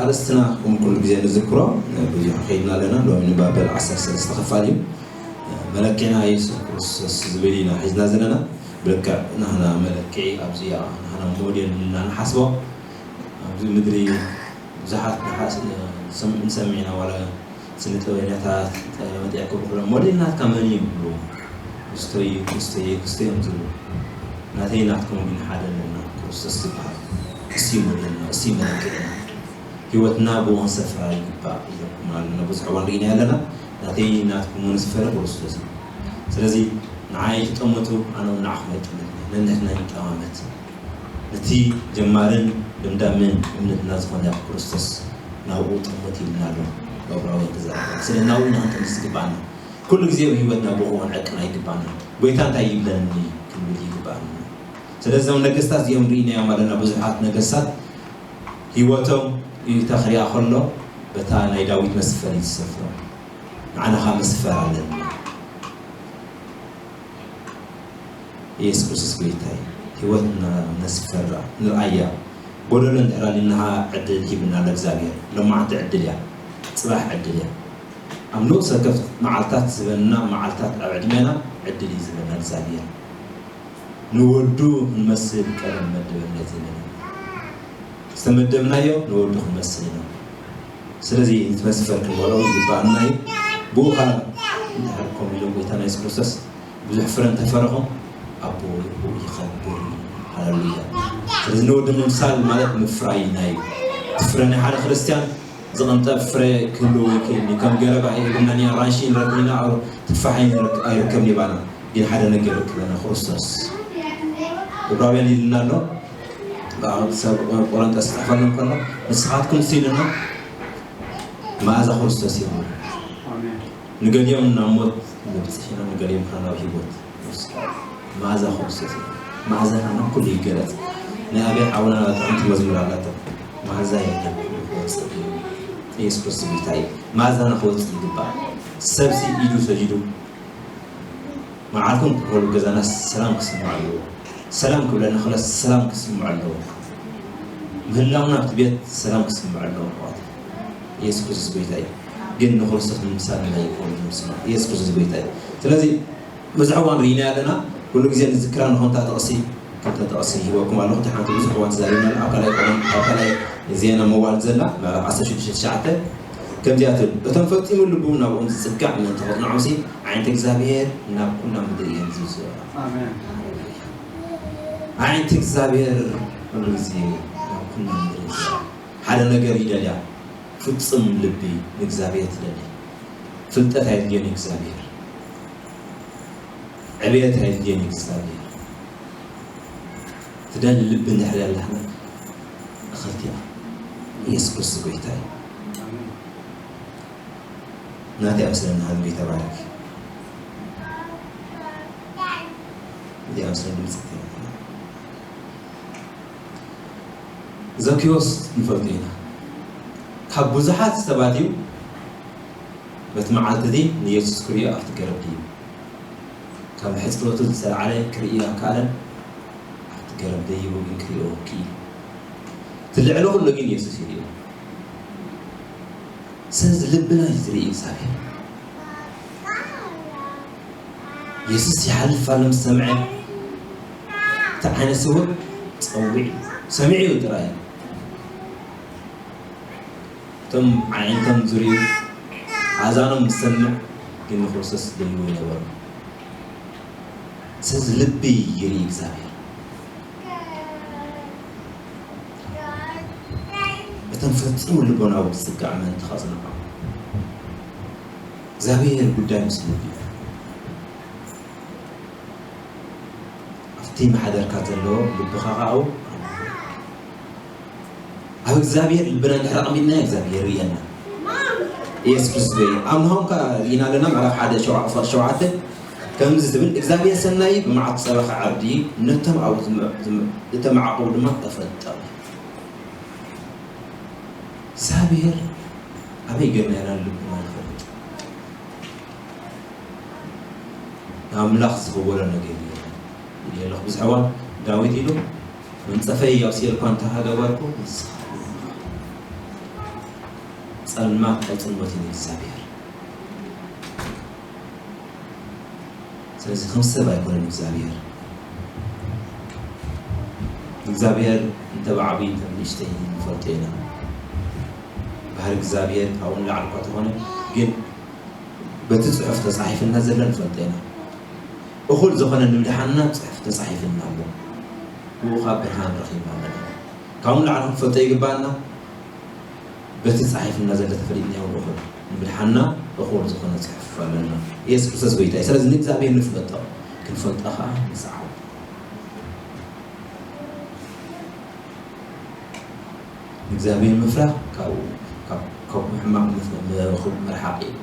ኣርእስትና ከም ኩሉ ግዜ ንዝክሮ ብዙሕ ከይድና ኣለና። ሎሚ ንባበል ዓሰርተ ሰለስተ ክፋል እዩ። መለክዕና የሱስ ክርስቶስ ዝብል ኢና ሒዝና ዘለና። ብልክዕ ናህና መለክዒ ኣብዚኣ ናህና ሞዴል ኢልና ንሓስቦ ኣብዚ ምድሪ ብዙሓት ንሓስ- ንሰምዕ ኢና ዋላ ስነ ጥበበኛታት መጢያ ክብሉ ሞዴል ናትካ መን እዩ ይብሉ። ክስቶ እዩ ክስቶ እዩ ክስቶ እዮም ዝብሉ። ናተይ ናትኩም ግን ሓደ ኣለና ክርስቶስ ዝበሃል። እሱ ሞዴልና እሱ መለክዕና። ህይወትና ብኡ ክንሰፍራ ይግባእ ኢለኩም ኣለና። ብዙሕ እዋን ርኢና ኣለና። ናተይ ናትኩም እውን ዝፈረ ክርስቶስ እዩ። ስለዚ ንዓይ ትጠምቱ ኣነ እውን ንዓኹም ኣይጠምት ነንሕና ይጠማመት። እቲ ጀማርን ደምዳምን እምነትና ዝኾነ ክርስቶስ ናብኡ ጠምት ኢልና ኣሎ። ዕብራውያን ትዛረብ ስለ ናብኡ ኢና ክንጠምት ዝግባኣና። ኩሉ ግዜ ኣብ ህይወትና ብኡ ክንዕቅን ኣይግባኣና። ጎይታ እንታይ ይብለኒ ክንብል ይግባኣና። ስለዚ እዞም ነገስታት እዚኦም ርኢናዮም ኣለና። ብዙሓት ነገስታት ህይወቶም ኢልካ ክሪኣ ከሎ በታ ናይ ዳዊት መስፈር እዩ ዝሰፍሮም። ንዓና ከዓ መስፈር ኣለና። ኢየሱስ ክርስቶስ ጎይታ እዩ። ህይወትና ነስፈራ ንርኣያ። ጎደሎ እንድሕር ኣሊና ዕድል ሂብና ኣሎ እግዚኣብሔር። ሎማዓንቲ ዕድል እያ። ፅባሕ ዕድል እያ። ኣብ ንኡስ ወከፍ መዓልታት ዝበና መዓልታት ኣብ ዕድሜና ዕድል እዩ ዝበና እግዚኣብሔር። ንወዱ ክንመስል ቀደም መደበና እዩ ዝበና። ዝተመደብናዮ ንወዱ ክንመስል ኢና። ስለዚ እቲ መስፈር ክንበሎ ይግባኣና እዩ። ብኡ ከዓ እንድሕር ከምኡ ኢሎም ጎይታና የሱስ ክርስቶስ ብዙሕ ፍረ እንተፈረኹም ኣቦ ብኡ ይኸብር። ሃለሉያ። ስለዚ ንወዲ ምምሳል ማለት ምፍራይ ናይ እቲ ፍረ ናይ ሓደ ክርስትያን ዝቕንጠብ ፍረ ክህልዎ ይክእል እዩ። ከም ገረባ ይህብና ኒ ኣራንሺ ንረክብ ኢና ትፋሕ ኣይርከብን ይባና ግን ሓደ ነገር ይረክበና ክርስቶስ። ዕብራውያን ይልና ኣሎ። ብኣብ ሰብ ቆረንጠስ ዝፅሕፈሎም ከሎ ንስኻትኩም ስኢኑና መኣዛ ክርስቶስ ይብሉ። ንገሊኦም ናብ ሞት ንብፅሕ ኢና ንገሊኦም ከዓ ናብ ህይወት። መኣዛ ክርስቶስ እዩ። መኣዛና ናብ ኩሉ ይገለፅ። ናይ ኣበይ ሓውና ጥዕምቲ መዝሙር ኣላቶ። መኣዛ የለን ኩሉ ክወፅእ እዩ። ኢየሱስ ክርስቶስ ጎይታ እዩ። መኣዛና ክወፅእ ይግባእ። ሰብሲ ኢዱ ሰዲዱ መዓልኩም ክትበሉ ገዛና ሰላም ክስምዖ ኣለዎ። ሰላም ክብለና ከሎ ሰላም ክስምዖ ኣለዎ። ምህላውና ኣብቲ ቤት ሰላም ክስምዖ ኣለዎ። ኣሕዋት ኢየሱስ ክርስቶስ ጎይታ እዩ። ግን ንክርስቶስ ምምሳል ናይ ይኮኑ ዝምስሎ ኢየሱስ ክርስቶስ ጎይታ እዩ። ስለዚ ብዙሕ እዋን ርኢና ኣለና። ኩሉ ግዜ ንዝክራ ንኾንታ ጥቕሲ ክልተ ጥቕሲ ይህበኩም ኣለኹ። እቲ ሓንቲ ብዙሕ እዋን ተዛሪብና ኣብ ካልኣይ ቆሮን ኣብ ካልኣይ ዜና መዋል ዘላ ምዕራፍ ዓሰርተ ሽዱሽተ ትሽዓተ ከምዚኣ ትብል እቶም ፈጺሙ ልቡ ናብኦም ዝጽጋዕ ምእንቲ ከጽንዖምሲ ኣዒንቲ እግዚኣብሔር ናብ ኩላ ምድሪ እየን ዝዝራ። ኣሜን። ኣዒንቲ እግዚኣብሔር ኩሉ ግዜ ናብ ኩላ ምድሪ ይዝራ። ሓደ ነገር ይደልያ። ፍጹም ልቢ ንእግዚኣብሔር ትደሊ። ፍልጠት ኣየድልዮን እግዚኣብሔር። ዕብየት ኣየድልዮን እግዚኣብሔር። ትደሊ ልቢ እንድሕር ኣለና እኽልቲ እያ። ኢየሱስ ክርስቶስ ጎይታ እዩ። ናተይ ኣምስለና ሃብ ጎይታ ባረክ። እዚኣ ኣምስለ ድምፂ ዘኪዎስ ንፈልጦ ኢና። ካብ ብዙሓት ሰባት እዩ በቲ መዓልቲ እዚ ንየሱስ ክርእዮ ኣብቲ ገረብ ድዩ ካብ ሕፅረቱ ዝተላዕለ ክርእዮ ኣካለን ኣብቲ ገረብ ደይቡ ግን ክርእዮ ክኢሉ። እቲ ልዕሊ ኩሉ ግን የሱስ ይርእዮ። ስለዚ ልብና እዩ ዝርኢ እግዚኣብሔር። የሱስ ይሓልፍ ኣሎ ምስ ሰምዐ እቲ ዓይነ ስውር ፀዊዕ ሰሚዑ እዩ ጥራይ። እቶም ኣዒንቶም ዝርእዩ ኣእዛኖም ዝሰምዕ ግን ንክርስቶስ ዝደልይዎ ይነበሩ። ስለዚ ልቢ ይርኢ እግዚኣብሔር። እቶም ፈጺሙ ልቦናዊ ዝጽጋዕ ምእንቲ ከጽንዖ እግዚኣብሔር ጉዳይ ምስ ልቢ እዩ። ኣብቲ ማሕደርካ ዘለዎ ልብኻ ከኣ ኣብኡ ኣብ እግዚኣብሔር ልብና እንድሕር ኣቐሚጥና እግዚኣብሔር ርእየና። ኢየሱስ ክርስቶስ በይ ኣብ ናሆም ከኣ ርኢና ኣለና ምዕራፍ ሓደ ሸውዓ- ቁጽሪ ሸውዓተ ከምዚ ዝብል እግዚኣብሔር ሰናይ ብመዓልቲ ጸባኺ ዓርዲ ነቶም ኣብኡ ዝም- ዝም- ዝተመዓቐቡ ድማ ተፈጠሩ። እግዚኣብሔር ኣበይ ገርና ኢና ልብና ንፈልጥ ንኣምላኽ ዝኸወሎ ነገር የለን። ኢለ ኣለኹ ብዙሕ እዋን ዳዊት ኢሉ መንጸፈይ ኣብ ሲኦል እኳ እንተሃገበርኩ ንስኻ ኢኻ። ጸልማት ኣይጽልመትን እግዚኣብሔር። ስለዚ ከም ሰብ ኣይኮነን እግዚኣብሔር። እግዚኣብሔር እንተ ብዓብዪ እንተ ብንእሽተይ ንፈልጦ ኢና። ባህሪ እግዚኣብሔር ካብኡ ንላዕሊ እኳ ተኾነ፣ ግን በቲ ጽሑፍ ተጻሒፍልና ዘሎ ንፈልጦ ኢና። እኹል ዝኾነ ንምድሓንና ጽሑፍ ተጻሒፍልና ኣሎ። ብኡ ኻብ ብርሃን ረኺብና ኣለና። ካብኡ ንላዕሊ ክንፈልጦ ይግባኣና። በቲ ጻሒፍና ዘሎ ተፈሊጥናዮ እኹል ንምድሓንና እኹል ዝኾነ ጽሑፍ ኣለና። ኢየሱስ ክርስቶስ ጎይታ እዩ። ስለዚ ንእግዚኣብሔር ንፍለጦ፣ ክንፈልጦ ኸዓ ንስዓቦ። ንእግዚኣብሔር ምፍራህ ካብኡ፣ ካብ፣ ካብ ሕማቕ ምፍ-፣ ም-፣ ምርሓቕ እዩ።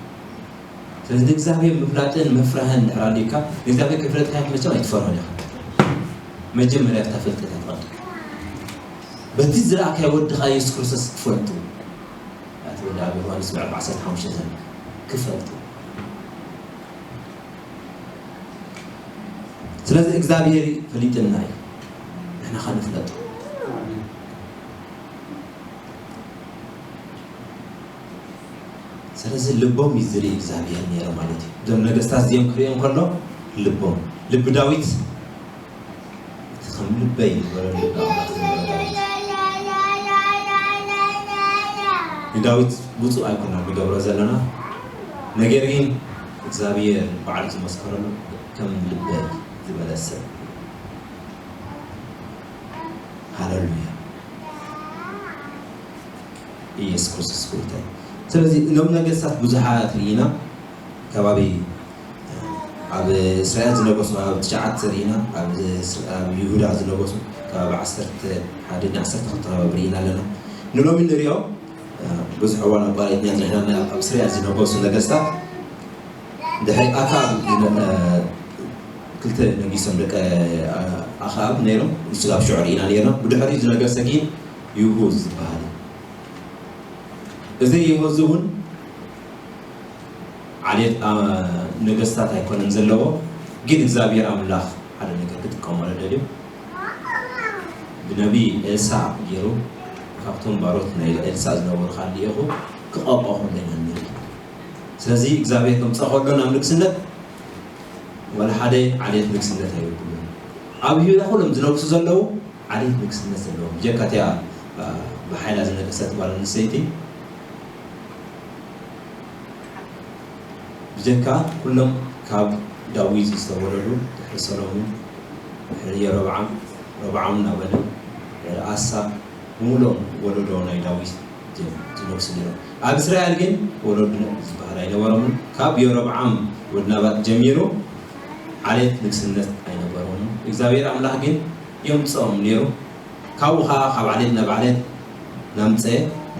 ስለዚ ንእግዚኣብሔር ምፍላጥን ምፍራህን እንድሕር ኣልዩካ፣ ንእግዚኣብሔር ከይፈለጥካዮ መቸም ኣይትፈርሆን ኢኻ። መጀመርያ እታ ፍልጠት እያ ትቐድም። በቲ ዝረኣካዮ ወድኻ የሱስ ክርስቶስ ክፈልጡ። ኣቲ ወዲ ኣብ ዮሃንስ ምዕራፍ ዓሰርተ ሓሙሽተ ዘሎ ክፈልጡ። ስለዚ እግዚኣብሔር ፈሊጥና እዩ። ንሕና ኸ ንፍለጦ። ስለዚ ልቦም እዩ ዝርኢ እግዚኣብሔር ነይሩ ማለት እዩ። እዞም ነገስታት እዚኦም ክርእዮም ከሎ ልቦም፣ ልቢ ዳዊት እቲ ከም ልበይ ዝበሎ ልቢ ኣምላኽ ዝነበረ ዳዊት። ንዳዊት ብፁዕ ኣይኮናን ንገብሮ ዘለና፣ ነገር ግን እግዚኣብሔር ባዕሉ ዝመስከረሉ ከም ልበይ ዝበለ ሰብ። ሃለሉያ። ኢየሱስ ክርስቶስ ጎይታ እዩ። ስለዚ እዞም ነገስታት ብዙሓት ርኢና፣ ከባቢ ኣብ እስራኤል ዝነገሱ ኣብ ትሽዓተ ርኢና፣ ኣብ፣ ኣብ ይሁዳ ዝነገሱ ከባቢ ዓሰርተ ሓደ ንዓሰርተ ክልተ ከባቢ ርኢና ኣለና። ንሎሚ ንሪኦ ብዙሕ እዋን ኣቋሪፅና ዝረኣና ኣብ እስራኤል ዝነገሱ ነገስታት ድሕሪ ኣክኣብ ዝነ-፣ ክልተ ነጊሶም ደቂ ኣክኣብ ነይሮም፣ ንሱ ኣብ ሽዑ ርኢና ነይርና። ብድሕሪኡ ዝነገሰ ግን ይሁ ዝበሃል እዩ። እዚ ይሁ እዚ እውን ዓሌት፣ ኣ፣ ነገስታት ኣይኮነን ዘለዎ፣ ግን እግዚኣብሔር ኣምላኽ ሓደ ነገር ክጥቀመሉ ደልዩ። ብነቢ ኤልሳዕ ገይሩ ካብቶም ባሮት ናይ ኤልሳዕ ዝነበሩ ካልእ ኢኹ ክቐብኦ ከሎ ኢና ንርኢ። ስለዚ እግዚኣብሔር ከምጽኦ ከሎ ናብ ንግስነት፣ ዋላ ሓደ ዓሌት ንግስነት ኣይብሉን። ኣብ ይሁዳ ኩሎም ዝነግሱ ዘለዉ ዓሌት ንግስነት ዘለዎም፣ ብጀካ እቲኣ፣ አ፣ ብሓይላ ዝነገሰት ጓል ኣንስተይቲ፣ ብጀካ ኩሎም ካብ ዳዊት ዝተወለዱ፣ ድሕሪ ሰሎሞን፣ ድሕሪ የሮብዓም፣ ሮብዓም እናበለ፣ ድሕሪ ኣሳ፣ ብምሉኦም ወለዶ ናይ ዳዊት እዮም ዝነግሱ ነይሮም። ኣብ እስራኤል ግን ወለዶ ዝበሃል ኣይነበሮምን። ካብ የሮብዓም ወዲ ናባጥ ጀሚሩ ዓሌት ንግስነት ኣይነበሮምን። እግዚኣብሔር ኣምላኽ ግን የምጽኦም ነይሩ። ካብኡ ኸዓ ካብ ዓሌት ናብ ዓሌት ናምጸ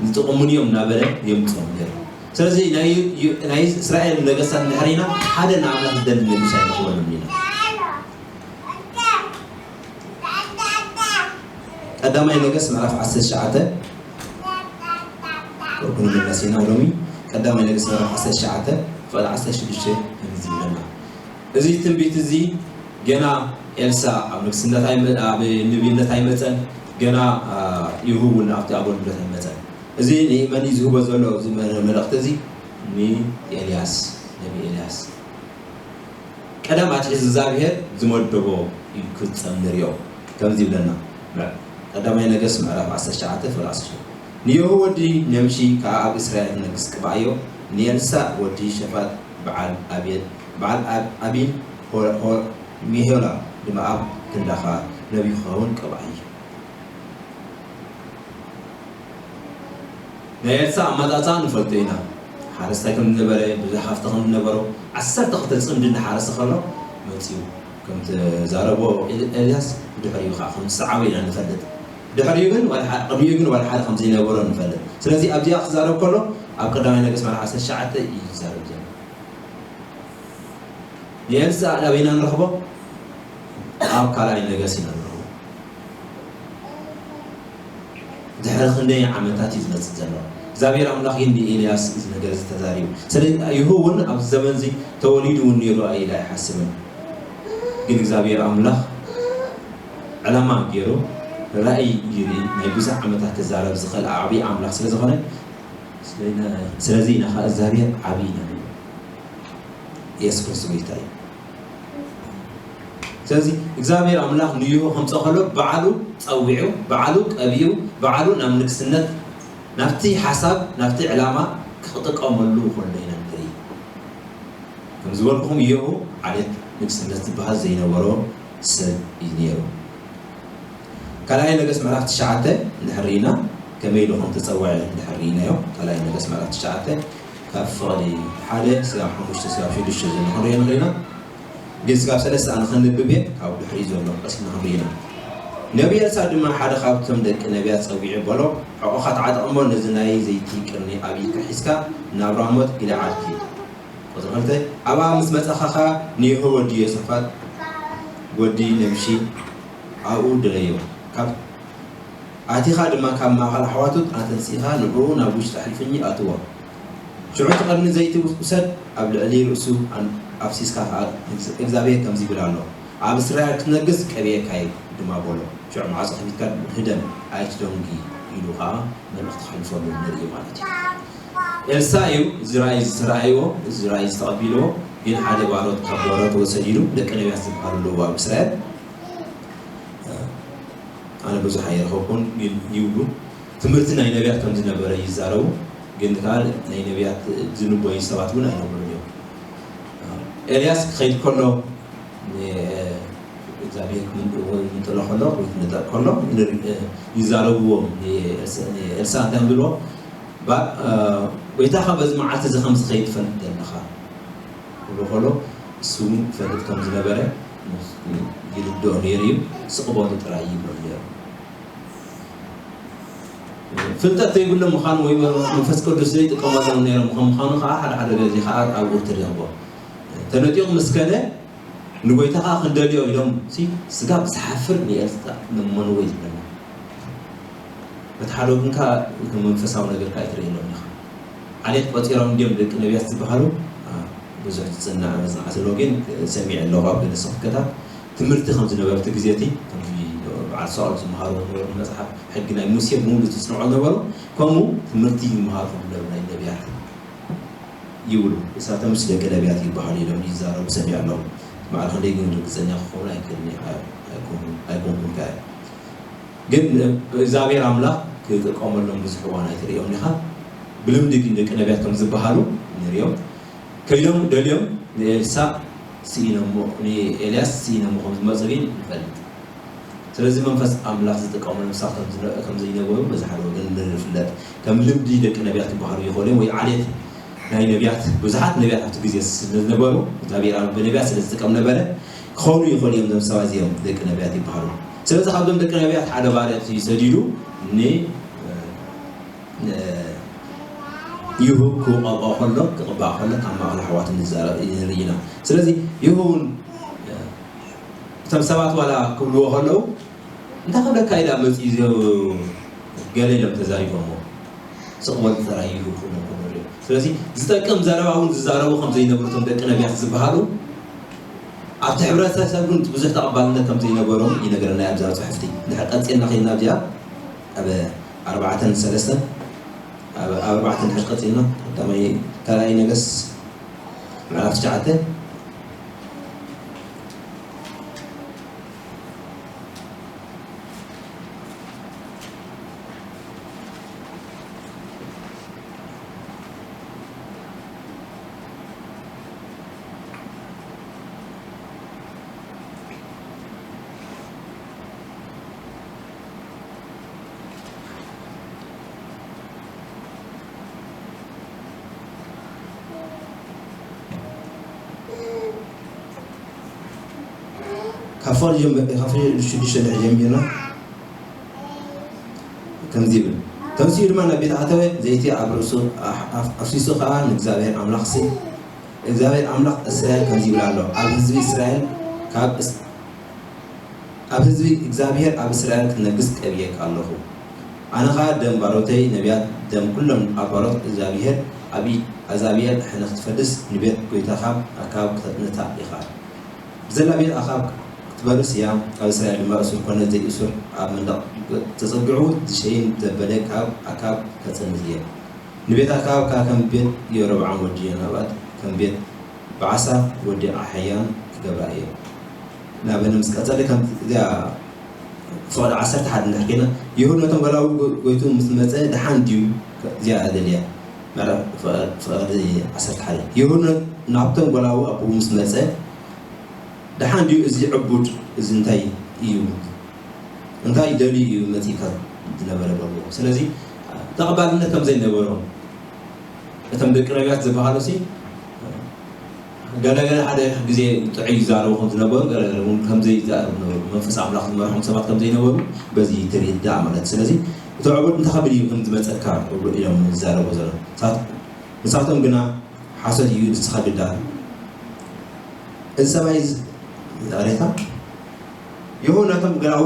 ዝጥቕሙን እዮም እናበለ የምጽኦም ነይሩ። ስለዚ ናይ፣ ናይ እስራኤል ነገስታት እንድሕር ኢና፣ ሓደ ንኣምላኽ ዝደሊ ንጉስ ኣይረኽበሉን ኢና። ቀዳማይ ነገስት ምዕራፍ ዓሰርተ ትሽዓተ፣ ክንምለስ ኢና ሎሚ። ቀዳማይ ነገስት ምዕራፍ ዓሰርተ ትሽዓተ ፍቕዲ ዓሰርተ ሽዱሽተ ከምዚ ይብለና። እዚ ትንቢት እዚ ገና ኤልሳ ኣብ ንግስነት ኣይመ-፣ ኣብ ነቢይነት ኣይመጸን፣ ገና፣ አ፣ ይሁ እውን ኣብቲ ኣገልግሎት ኣይመጸን። እዚ ንመን እዩ ዝህቦ ዘሎ? እዚ መ-፣ መልእኽቲ እዚ ንኤልያስ፣ ነቢ ኤልያስ። ቀደም ኣትሒዙ እግዚኣብሔር ዝመደቦ እዩ ክፍጸም ንሪኦ። ከምዚ ይብለና፣ ምዕ-፣ ቀዳማይ ነገስት ምዕራፍ ዓሰርተ ትሽዓተ ፍቕዲ ዓሰርተ ሸውዓተ። ንየሁ ወዲ ነምሺ ከኣ ኣብ እስራኤል ክነግስ ቅብኣዮ፣ ንኤልሳእ ወዲ ሸፋጥ በዓል ኣቤል፣ በዓል ኣብ-፣ ኣቢል ሆ-፣ ሆ-፣ ሜሆላ ድማ ኣብ ክንዳኻ ነቢይ ክኸውን ቅብኣዮ። ናይ ኤልሳእ ኣመጻጽኣ ንፈልጦ ኢና። ሓረስታይ ከም ዝነበረ፣ ብዙሕ ሃፍቲ ከም ዝነበሮ፣ ዓሰርተ ክልተ ጽምዲ እናሓረሰ ከሎ መጺኡ ከም ተዛረቦ ኤል-፣ ኤልያስ፣ ብድሕሪኡ ኸዓ ከም ዝሰዓቦ ኢና ንፈልጥ። ድሕሪኡ ግን ዋላ ሓ-፣ ቅድሚኡ ግን ዋላ ሓደ ከም ዘይነበሮ ንፈልጥ። ስለዚ ኣብዚኣ ክዛረብ ከሎ፣ ኣብ ቀዳማይ ነገስት ምዕራፍ ዓሰርተ ትሽዓተ እዩ ዝዛረብ ዘሎ። ንኤልሳእ ኣበይና ንረኽቦ? ኣብ ካልኣይ ነገስት ኢና ንረኽቦ። ድሕሪ ክንደይ ዓመታት እዩ ዝመጽእ ዘሎ? እግዚኣብሔር ኣምላኽ ግን ንኤልያስ እዚ ነገር እዚ ተዛሪቡ። ስለዚ ይሁ እውን ኣብዚ ዘመን እዚ ተወሊዱ እውን ነይሩ ኢለ ኣይሓስብን። ግን እግዚኣብሔር ኣምላኽ ዕላማ ገይሩ ራእይ ይርኢ፣ ናይ ብዙሕ ዓመታት ክዛረብ ዝኽእል ዓብዪ ኣምላኽ ስለ ዝኾነ፣ ስለዚ ኢና ከኣ እግዚኣብሔር ዓብዪ ኢና ንብል። የሱስ ክርስቶስ ጎይታ እዩ። ስለዚ እግዚኣብሔር ኣምላኽ ንይሁ ከምጽኦ ከሎ ባዕሉ ጸዊዑ፣ ባዕሉ ቀቢኡ፣ ባዕሉ ናብ ንግስነት፣ ናብቲ ሓሳብ፣ ናብቲ ዕላማ ክጥቀመሉ ከሎ ኢና ንርኢ። ከም ዝበልኩኹም፣ ኢዮቡ ዓሌት ንግስነት ዝበሃል ዘይነበሮ ሰብ እዩ ነይሩ። ካልኣይ ነገስት ምዕራፍ ትሽዓተ እንድሕር ርኢና፣ ከመይ ኢሉ ከም ተጸውዐ እንድሕር ርኢናዮ፣ ካልኣይ ነገስት ምዕራፍ ትሽዓተ ካብ ፍቕዲ ሓደ ስጋብ ሓሙሽተ ስጋብ ሽዱሽተ ዘሎ ክንሪኦ ንኽእል ኢና። ግን ስጋብ ሰለስተ ኣነ ከንብብ እየ፣ ካብ ድሕሪኡ ዘሎ ቀሲና ክንሪኦ ኢና። ነብዪ ኤልሳዕ ድማ ሓደ ካብቶም ደቂ ነቢያት ጸዊዑ በሎ፣ ሕቖኻ ተዓጠቕ እሞ ነዚ ናይ ዘይቲ ቅርኒ ኣብ ኢድካ ሒዝካ ናብ ራሞት ጊልዓድ ኪድ። ቁጽሪ ክልተ፣ ኣብኣ ምስ በጻሕካ ኸኣ ንየሆ ወዲ ዮሳፋጥ ወዲ ንምሺ ኣብኡ ድለዮ። ካብ ኣቲኻ ድማ ካብ ማእከል ኣሕዋቱ ኣተንሲኻ ንዕኡ ናብ ውሽጢ ሕልፍኚ ኣትዎ። ሽዑ እቲ ቅርኒ ዘይቲ ውሰድ፣ ኣብ ልዕሊ ርእሱ ኣን-፣ ኣፍሲስካ ኸኣ፣ "እግዚኣብሔር ከምዚ ይብል ኣሎ፣ ኣብ እስራኤል ክትነግስ ቀቢኤካ እየ" ድማ በሎ። ሽዑ ማዕጾ ከፊትካ ህደም፣ ኣይትደንጉ ኢሉ ኸኣ መልእኽቲ ከሕልፈሉ ንርኢ ማለት እዩ። ኤልሳዕ እዩ እዚ ራእይ እዚ ዝተራእይዎ፣ እዚ ራእይ እዚ ተቐቢልዎ፣ ግን ሓደ ባሮት ካብ ባሮት ወሰድ ኢሉ፣ ደቂ ነቢያት ዝበሃሉ ኣለዉ ኣብ እስራኤል። ኣነ ብዙሕ ኣይረኸብኩን፣ ግን ይብሉ ትምህርቲ ናይ ነቢያት ከም ዝነበረ ይዛረቡ፣ ግን ከኣ ናይ ነቢያት ዝንበዩ ሰባት እውን ኣይነበሩን እዮም። ኤልያስ ክኸይድ ከሎ፣ ን-፣ እግዚኣብሔር ክምንጥሎ ከሎ ወይ ክምንጠቅ ከሎ ንርኢ-፣ ይዛረብዎ። ንኤልሳ-፣ ንኤልሳ እንታይ ይብልዎ? ባ-፣ እ፣ ጎይታኻ በዚ መዓልቲ እዚ ከም ዝኸይድ ትፈልጥ ዘለኻ ክብሎ ከሎ፣ እሱ እውን ይፈልጥ ከም ዝነበረ ይርድኦ ነይሩ እዩ። ስቕ በሉ ጥራይ ይብሎም ነይሩ። ፍልጠት ዘይብሎም ምዃኑ ወይ መንፈስ ቅዱስ ዘይጥቀመሎም ነይሮም ከም ምዃኑ ከዓ ሓደ ሓደ ግዜ ከዓ ኣብኡ ትረኽቦ። ተነጢቑ ምስ ከደ ንጎይታኻ ክንደልዮ ኢሎም ሲ ስጋብ ዝሓፍር ንኤልሳዕ ለመንዎ እዩ ዝብለና። በቲ ሓደ ወገን ከዓ መንፈሳዊ ነገር ከዓ ኣይትርእየሎም ኢኻ። ዓሌት ቆፂሮም እንድዮም ደቂ ነቢያት ዝበሃሉ፣ አ፣ ብዙሕ ዝፅናዕ መፅናዕቲ ኣሎ፣ ግን ሰሚዐ ኣለኹ ኣብ ገለ ስብከታት ትምህርቲ ከም ዝነበረ እቲ ግዜ እቲ፣ ከምዚ በዓል ሳኦል ዝመሃርዎ ዝነበሩ መፅሓፍ ሕጊ ናይ ሙሴ ብምሉእ ዝፅንዑ ነበሩ፣ ከምኡ ትምህርቲ ይመሃሩ ከም ዝነበሩ ናይ ነቢያት ይብሉ። እሳቶም ምስ ደቂ ነቢያት ይበሃሉ ኢሎም ይዛረቡ ሰሚዐ ኣለኹ። በዓል ክንደይ ግን ርግፀኛ ክኸውን ኣይክእልን እየ፣ ኣይ-፣ ኣይኮንኩን፣ ኣይኮንኩን ከኣ። ግን እግዚኣብሔር ኣምላኽ ክጥቀመሎም ብዙሕ እዋን ኣይትርእዮም ኢኻ። ብልምዲ ግን ደቂ ነቢያት ከም ዝበሃሉ ንርእዮም። ከይዶም ደልዮም ንኤልሳዕ ስኢኖሞ፣ ንኤልያስ ስኢኖሞ ከም ዝመጹ ግን ንፈልጥ። ስለዚ መንፈስ ኣምላኽ ዝጥቀመሎም ሰባት ከም ዝነ-፣ ከም ዘይነበሩ በዚ ሓደ ወገን ንፍለጥ። ከም ልምዲ ደቂ ነቢያት ክበሃሉ ይኽእሉ እዮም፣ ወይ ዓሌት ናይ ነቢያት፣ ብዙሓት ነቢያት ኣብቲ ግዜ ስለ ዝነበሩ፣ እግዚኣብሔር ኣብ ብነቢያት ስለ ዝጥቀም ነበረ፣ ክኾኑ ይኽእሉ እዮም። እዞም ሰባት እዚኦም ደቂ ነቢያት ይበሃሉ። ስለዚ ካብዞም ደቂ ነቢያት ሓደ ባርያ እዩ ሰዲዱ ን-፣ ን-፣ ይሁ ክቐብኦ ከሎ፣ ክቕባእ ከሎ ካብ ማእከል ኣሕዋቱ ንዛረብ ንርኢ ኢና። ስለዚ ይሁ እውን እቶም ሰባት ዋላ ክብልዎ ከለዉ፣ እንታይ ክብለካ ኢላ መፂኡ፣ ገለ ኢሎም ተዛሪቦሞ። ስቕ በሉ ጥራይ ይብሉ ክብሎም ከሎ ንሪኦ። ስለዚ ዝጠቅም ዘረባ እውን ዝዛረቡ ከም ዘይነበሩ እቶም ደቂ ነቢያት ዝበሃሉ፣ ኣብቲ ሕብረተሰብ እውን ብዙሕ ተቐባልነት ከም ዘይነበሮም ይነግረና እዩ ኣብዛ ፅሑፍቲ። እንድሕር ቀፂልና ከይድና ኣብዚኣ ኣብ ኣርባዕተን ሰለስተን፣ ኣብ፣ ኣብ ኣርባዕተን እንድሕር ቀፂልና፣ ቀዳማይ፣ ካልኣይ ነገስት ምዕራፍ ትሽዓተ፣ ካብ ፍቕዲ ጀምር-፣ ካብ ፍቕዲ ሽዱሽተ እንድሕር ጀሚርና ከምዚ ይብል። ተንሲኡ ድማ ናብ ቤት ኣተወ፣ ዘይቲ ኣብ ርእሱ ኣፍ-፣ ኣፍ-፣ ኣፍሲሱ ኸኣ ንእግዚኣብሔር ኣምላኽ ሲ-፣ እግዚኣብሔር ኣምላኽ እስራኤል ከምዚ ይብል ኣሎ፣ ኣብ ህዝቢ እስራኤል ካብ እስ-፣ ኣብ ህዝቢ እግዚኣብሔር ኣብ እስራኤል ክትነግስ ቀብየካ ኣለኹ። ኣነ ኸኣ ደም ባሮተይ ነቢያት፣ ደም ኩሎም ኣብ ባሮት እግዚኣብሔር ኣብ ኢድ ኣዛብኤል ሕነ ክትፈድስ ንቤት ጐይታኻ ኣክዓብ ክተጥንታ ኢኻ። ብዘላ ቤት ኣክዓብ ክትበርስ እያ፣ ኣብ እስራኤል ድማ እሱር ኮነ ዘይእሱር ኣብ መንደቕ ተጸጊዑ ዝሸይን ዘበለ ካብ ኣክዓብ ከጽንት እየ። ንቤት ኣክዓብ ከኣ ከም ቤት የሮብዓም ወዲ ዮናባጥ ከም ቤት ባዕሳ ወዲ ኣሕያን ክገብራ እየ። ናበነ ምስ ቀጸለ ከም እዚኣ ፍቕዲ ዓሰርተ ሓደ እንድሕር ኬና፣ ይሁድ ነቶም ጓላዊ ጎይቱ ምስ መጸ ደሓን ድዩ እዚኣ እደልያ። ምዕራፍ ፍቕዲ ዓሰርተ ሓደ። ይሁድ ናብቶም ጓላዊ ኣቦኡ ምስ መጸ ደሓን ድዩ እዚ ዕቡድ እዚ እንታይ እዩ እንታይ ደልዩ እዩ መጺካ ዝነበረ በልዎ። ስለዚ ተቐባልነት ከም ዘይነበሮም እቶም ደቂ ነቢያት ዝበሃሉ ሲ ገለገለ ሓደ ግዜ ጥዑይ ይዛረቡ ከም ዝነበሩ ገለገለ እውን ከም ዘይዛረቡ ነበሩ። መንፈስ ኣምላኽ ዝመርሖም ሰባት ከም ዘይነበሩ በዚ ትርዳእ ማለት። ስለዚ እቲ ዕቡድ እንታይ ከብል እዩ ከም ዝመጸካ ኢሎም ዝዛረቡ ዘሎ ንሳቶም ግና ሓሶት እዩ ንስኻ ግዳ እዚ ሰብኣይ እዚ ዛሬታ ይኹን ናቶም ገላኡ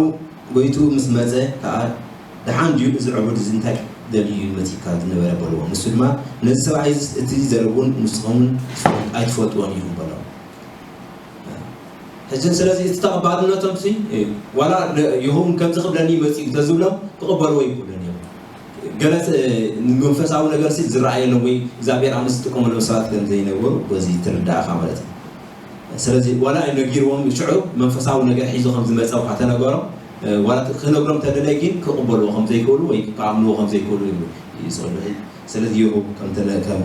ጎይቱ ምስ መጸ ከኣ ደሓን ድዩ እዚ ዕቡድ እዚ እንታይ ደልዩ እዩ መጺካ ዝነበረ በልዎ። ንሱ ድማ ነዚ ሰብኣይ እዚ እቲ ዘረብኡን ንስኹምን ኣይትፈልጥዎን ኢኹም በሎም። ሕጂ ስለዚ እቲ ተቐባልነቶም ሲ ዋላ ይኹን ከምዚ ክብለኒ መጺኡ ተዝብሎም ክቕበልዎ ይብሉን እዮም። ገለ ንመንፈሳዊ ነገር ሲ ዝረኣየሎም ወይ እግዚኣብሔር ኣብ ዝጥቀመሎም ሰባት ከም ዘይነበሩ በዚ ትርዳእኻ ማለት እዩ። ስለዚ ዋላ ነጊርዎም ሽዑ መንፈሳዊ ነገር ሒዙ ከም ዝመፀ እኳ ተነገሮም ዋላ ክነግሮም ተደለይ ግን ክቕበልዎ ከም ዘይክእሉ ወይ ክኣምንዎ ከም ዘይክእሉ እዩ ይፅሉ። ስለዚ ይሁ ከም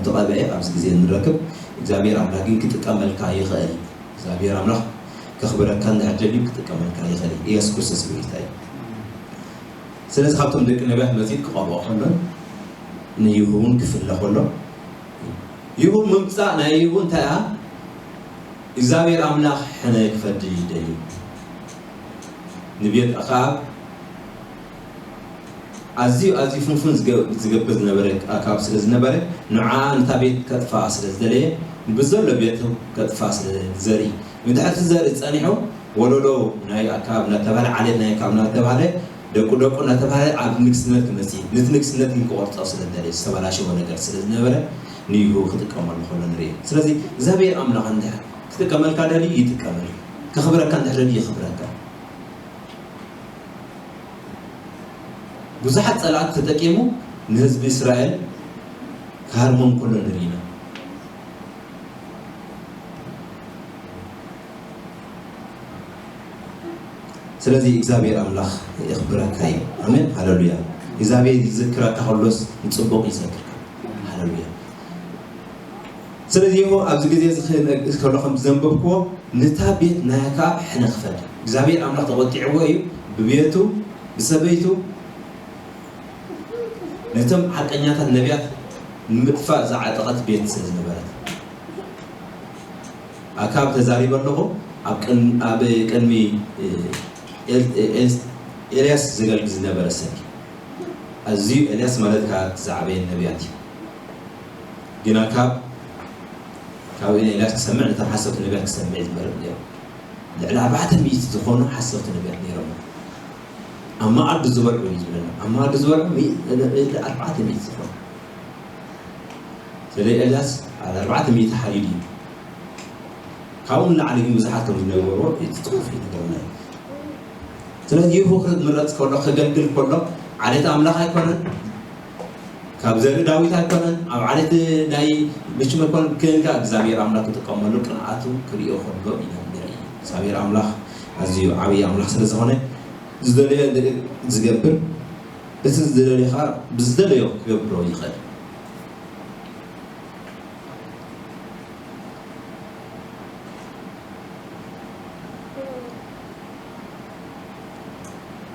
ተቐበአ ኣብዚ ግዜ ንረክብ እግዚኣብሔር ኣምላክ ግን ክጥቀመልካ ይኽእል። እግዚኣብሔር ኣምላክ ከኽብረካ እንዳሕደል እዩ ክጥቀመልካ ይኽእል። ኢየሱስ ክርስቶስ ብጌታ እዩ። ስለዚ ካብቶም ደቂ ነቢያት መፂት ክቐብኦ ከሎ ንይሁ እውን ክፍለ ከሎ ይሁ ምምፃእ ናይ ይሁ እንታይ እግዚኣብሔር ኣምላኽ ሕነ ክፈዲ ይደልዩ ንቤት ኣኽኣብ ኣዝዩ ኣዝዩ ፍንፉን ዝገብር ዝነበረ ኣካብ ስለ ዝነበረ ንዓ ንታ ቤት ከጥፋ ስለ ዝደለየ ብዘሎ ቤት ከጥፋ ስለ ዘርኢ ንድሕርቲ ዘርኢ ጸኒሑ ወለዶ ናይ ኣካብ እናተባህለ ዓሌት ናይ ኣካብ እናተባህለ ደቁ ደቁ እናተባህለ ኣብ ንግስነት ክመጽእ ነቲ ንግስነት ግን ክቆርጦ ስለ ዝደለየ ዝተበላሸወ ነገር ስለ ዝነበረ ንይሁ ክጥቀመሉ ከሎ ንርኢ። ስለዚ እግዚኣብሔር ኣምላኽ እንድሕር ክጥቀመልካ ደልዩ ይጥቀመልካ፣ ከኽብረካ እንድሕር ደልዩ የኽብረካ። ብዙሓት ጸላእቲ ተጠቂሙ ንህዝቢ እስራኤል ክሃርሞም ከሎ ንርኢ ኢና። ስለዚ እግዚኣብሔር ኣምላኽ የኽብረካ እዩ። ኣሜን ሃሌሉያ። እግዚኣብሔር ይዝክረካ ከሎስ ንጽቡቕ ይዘክርካ። ሃሌሉያ። ስለዚ ይሆ ኣብዚ ግዜ እዚ ከሎ ከም ዘንበብክዎ ነታ ቤት ናይ ኣክኣብ ሕነ ክፈል እግዚኣብሔር ኣምላኽ ተቆጢዕዎ እዩ ብቤቱ ብሰበይቱ ነቶም ሓቀኛታት ነቢያት ንምጥፋእ ዝዓጠቐት ቤት ስለ ዝነበረት ኣካብ ተዛሪበ ኣለኹ ኣብ ቅድሚ ኤልያስ ዘገልግል ዝነበረ ሰብ ኣዝዩ ኤልያስ ማለት ካብ ዝዓበየ ነቢያት እዩ ግን ኣካብ ካብ ኤልያስ ክሰምዕ ነቶም ሓሰብቲ ነቢያት ክሰምዕ ዝመርጥ ነይሩ ልዕሊ ኣርባዕተ ሚእቲ ዝኾኑ ሓሰብቲ ነቢያት ነይሮም ኣብ መኣዲ ዝበልዑ እዩ ዝብለና ኣብ መኣዲ ዝበልዑ ኣርባዕተ ሚእቲ ዝኾኑ ስለ ኤልያስ ኣርባዕተ ሚእቲ ሓሊሉ እዩ ካብኡ ንላዕሊ ግን ብዙሓት ከም ዝነበርዎ እቲ ፅሑፍ ይነግረና እዩ ስለዚ ይሁ ክምረፅ ከሎ ከገልግል ከሎ ዓሌት ኣምላኽ ኣይኮነን ካብ ዘርኢ ዳዊት ኣይኮነን ኣብ ዓሌት ናይ ምችም ኣይኮነን ክንካ እግዚኣብሔር ኣምላኽ ክጥቀመሉ ቅንኣቱ ክሪኦ ከሎ ኢና ንርኢ እግዚኣብሔር ኣምላኽ ኣዝዩ ዓብዪ ኣምላኽ ስለ ዝኾነ ዝደለዮ ዝገብር እቲ ዝደለዮ ከዓ ብዝደለዮ ክገብሮ ይኽእል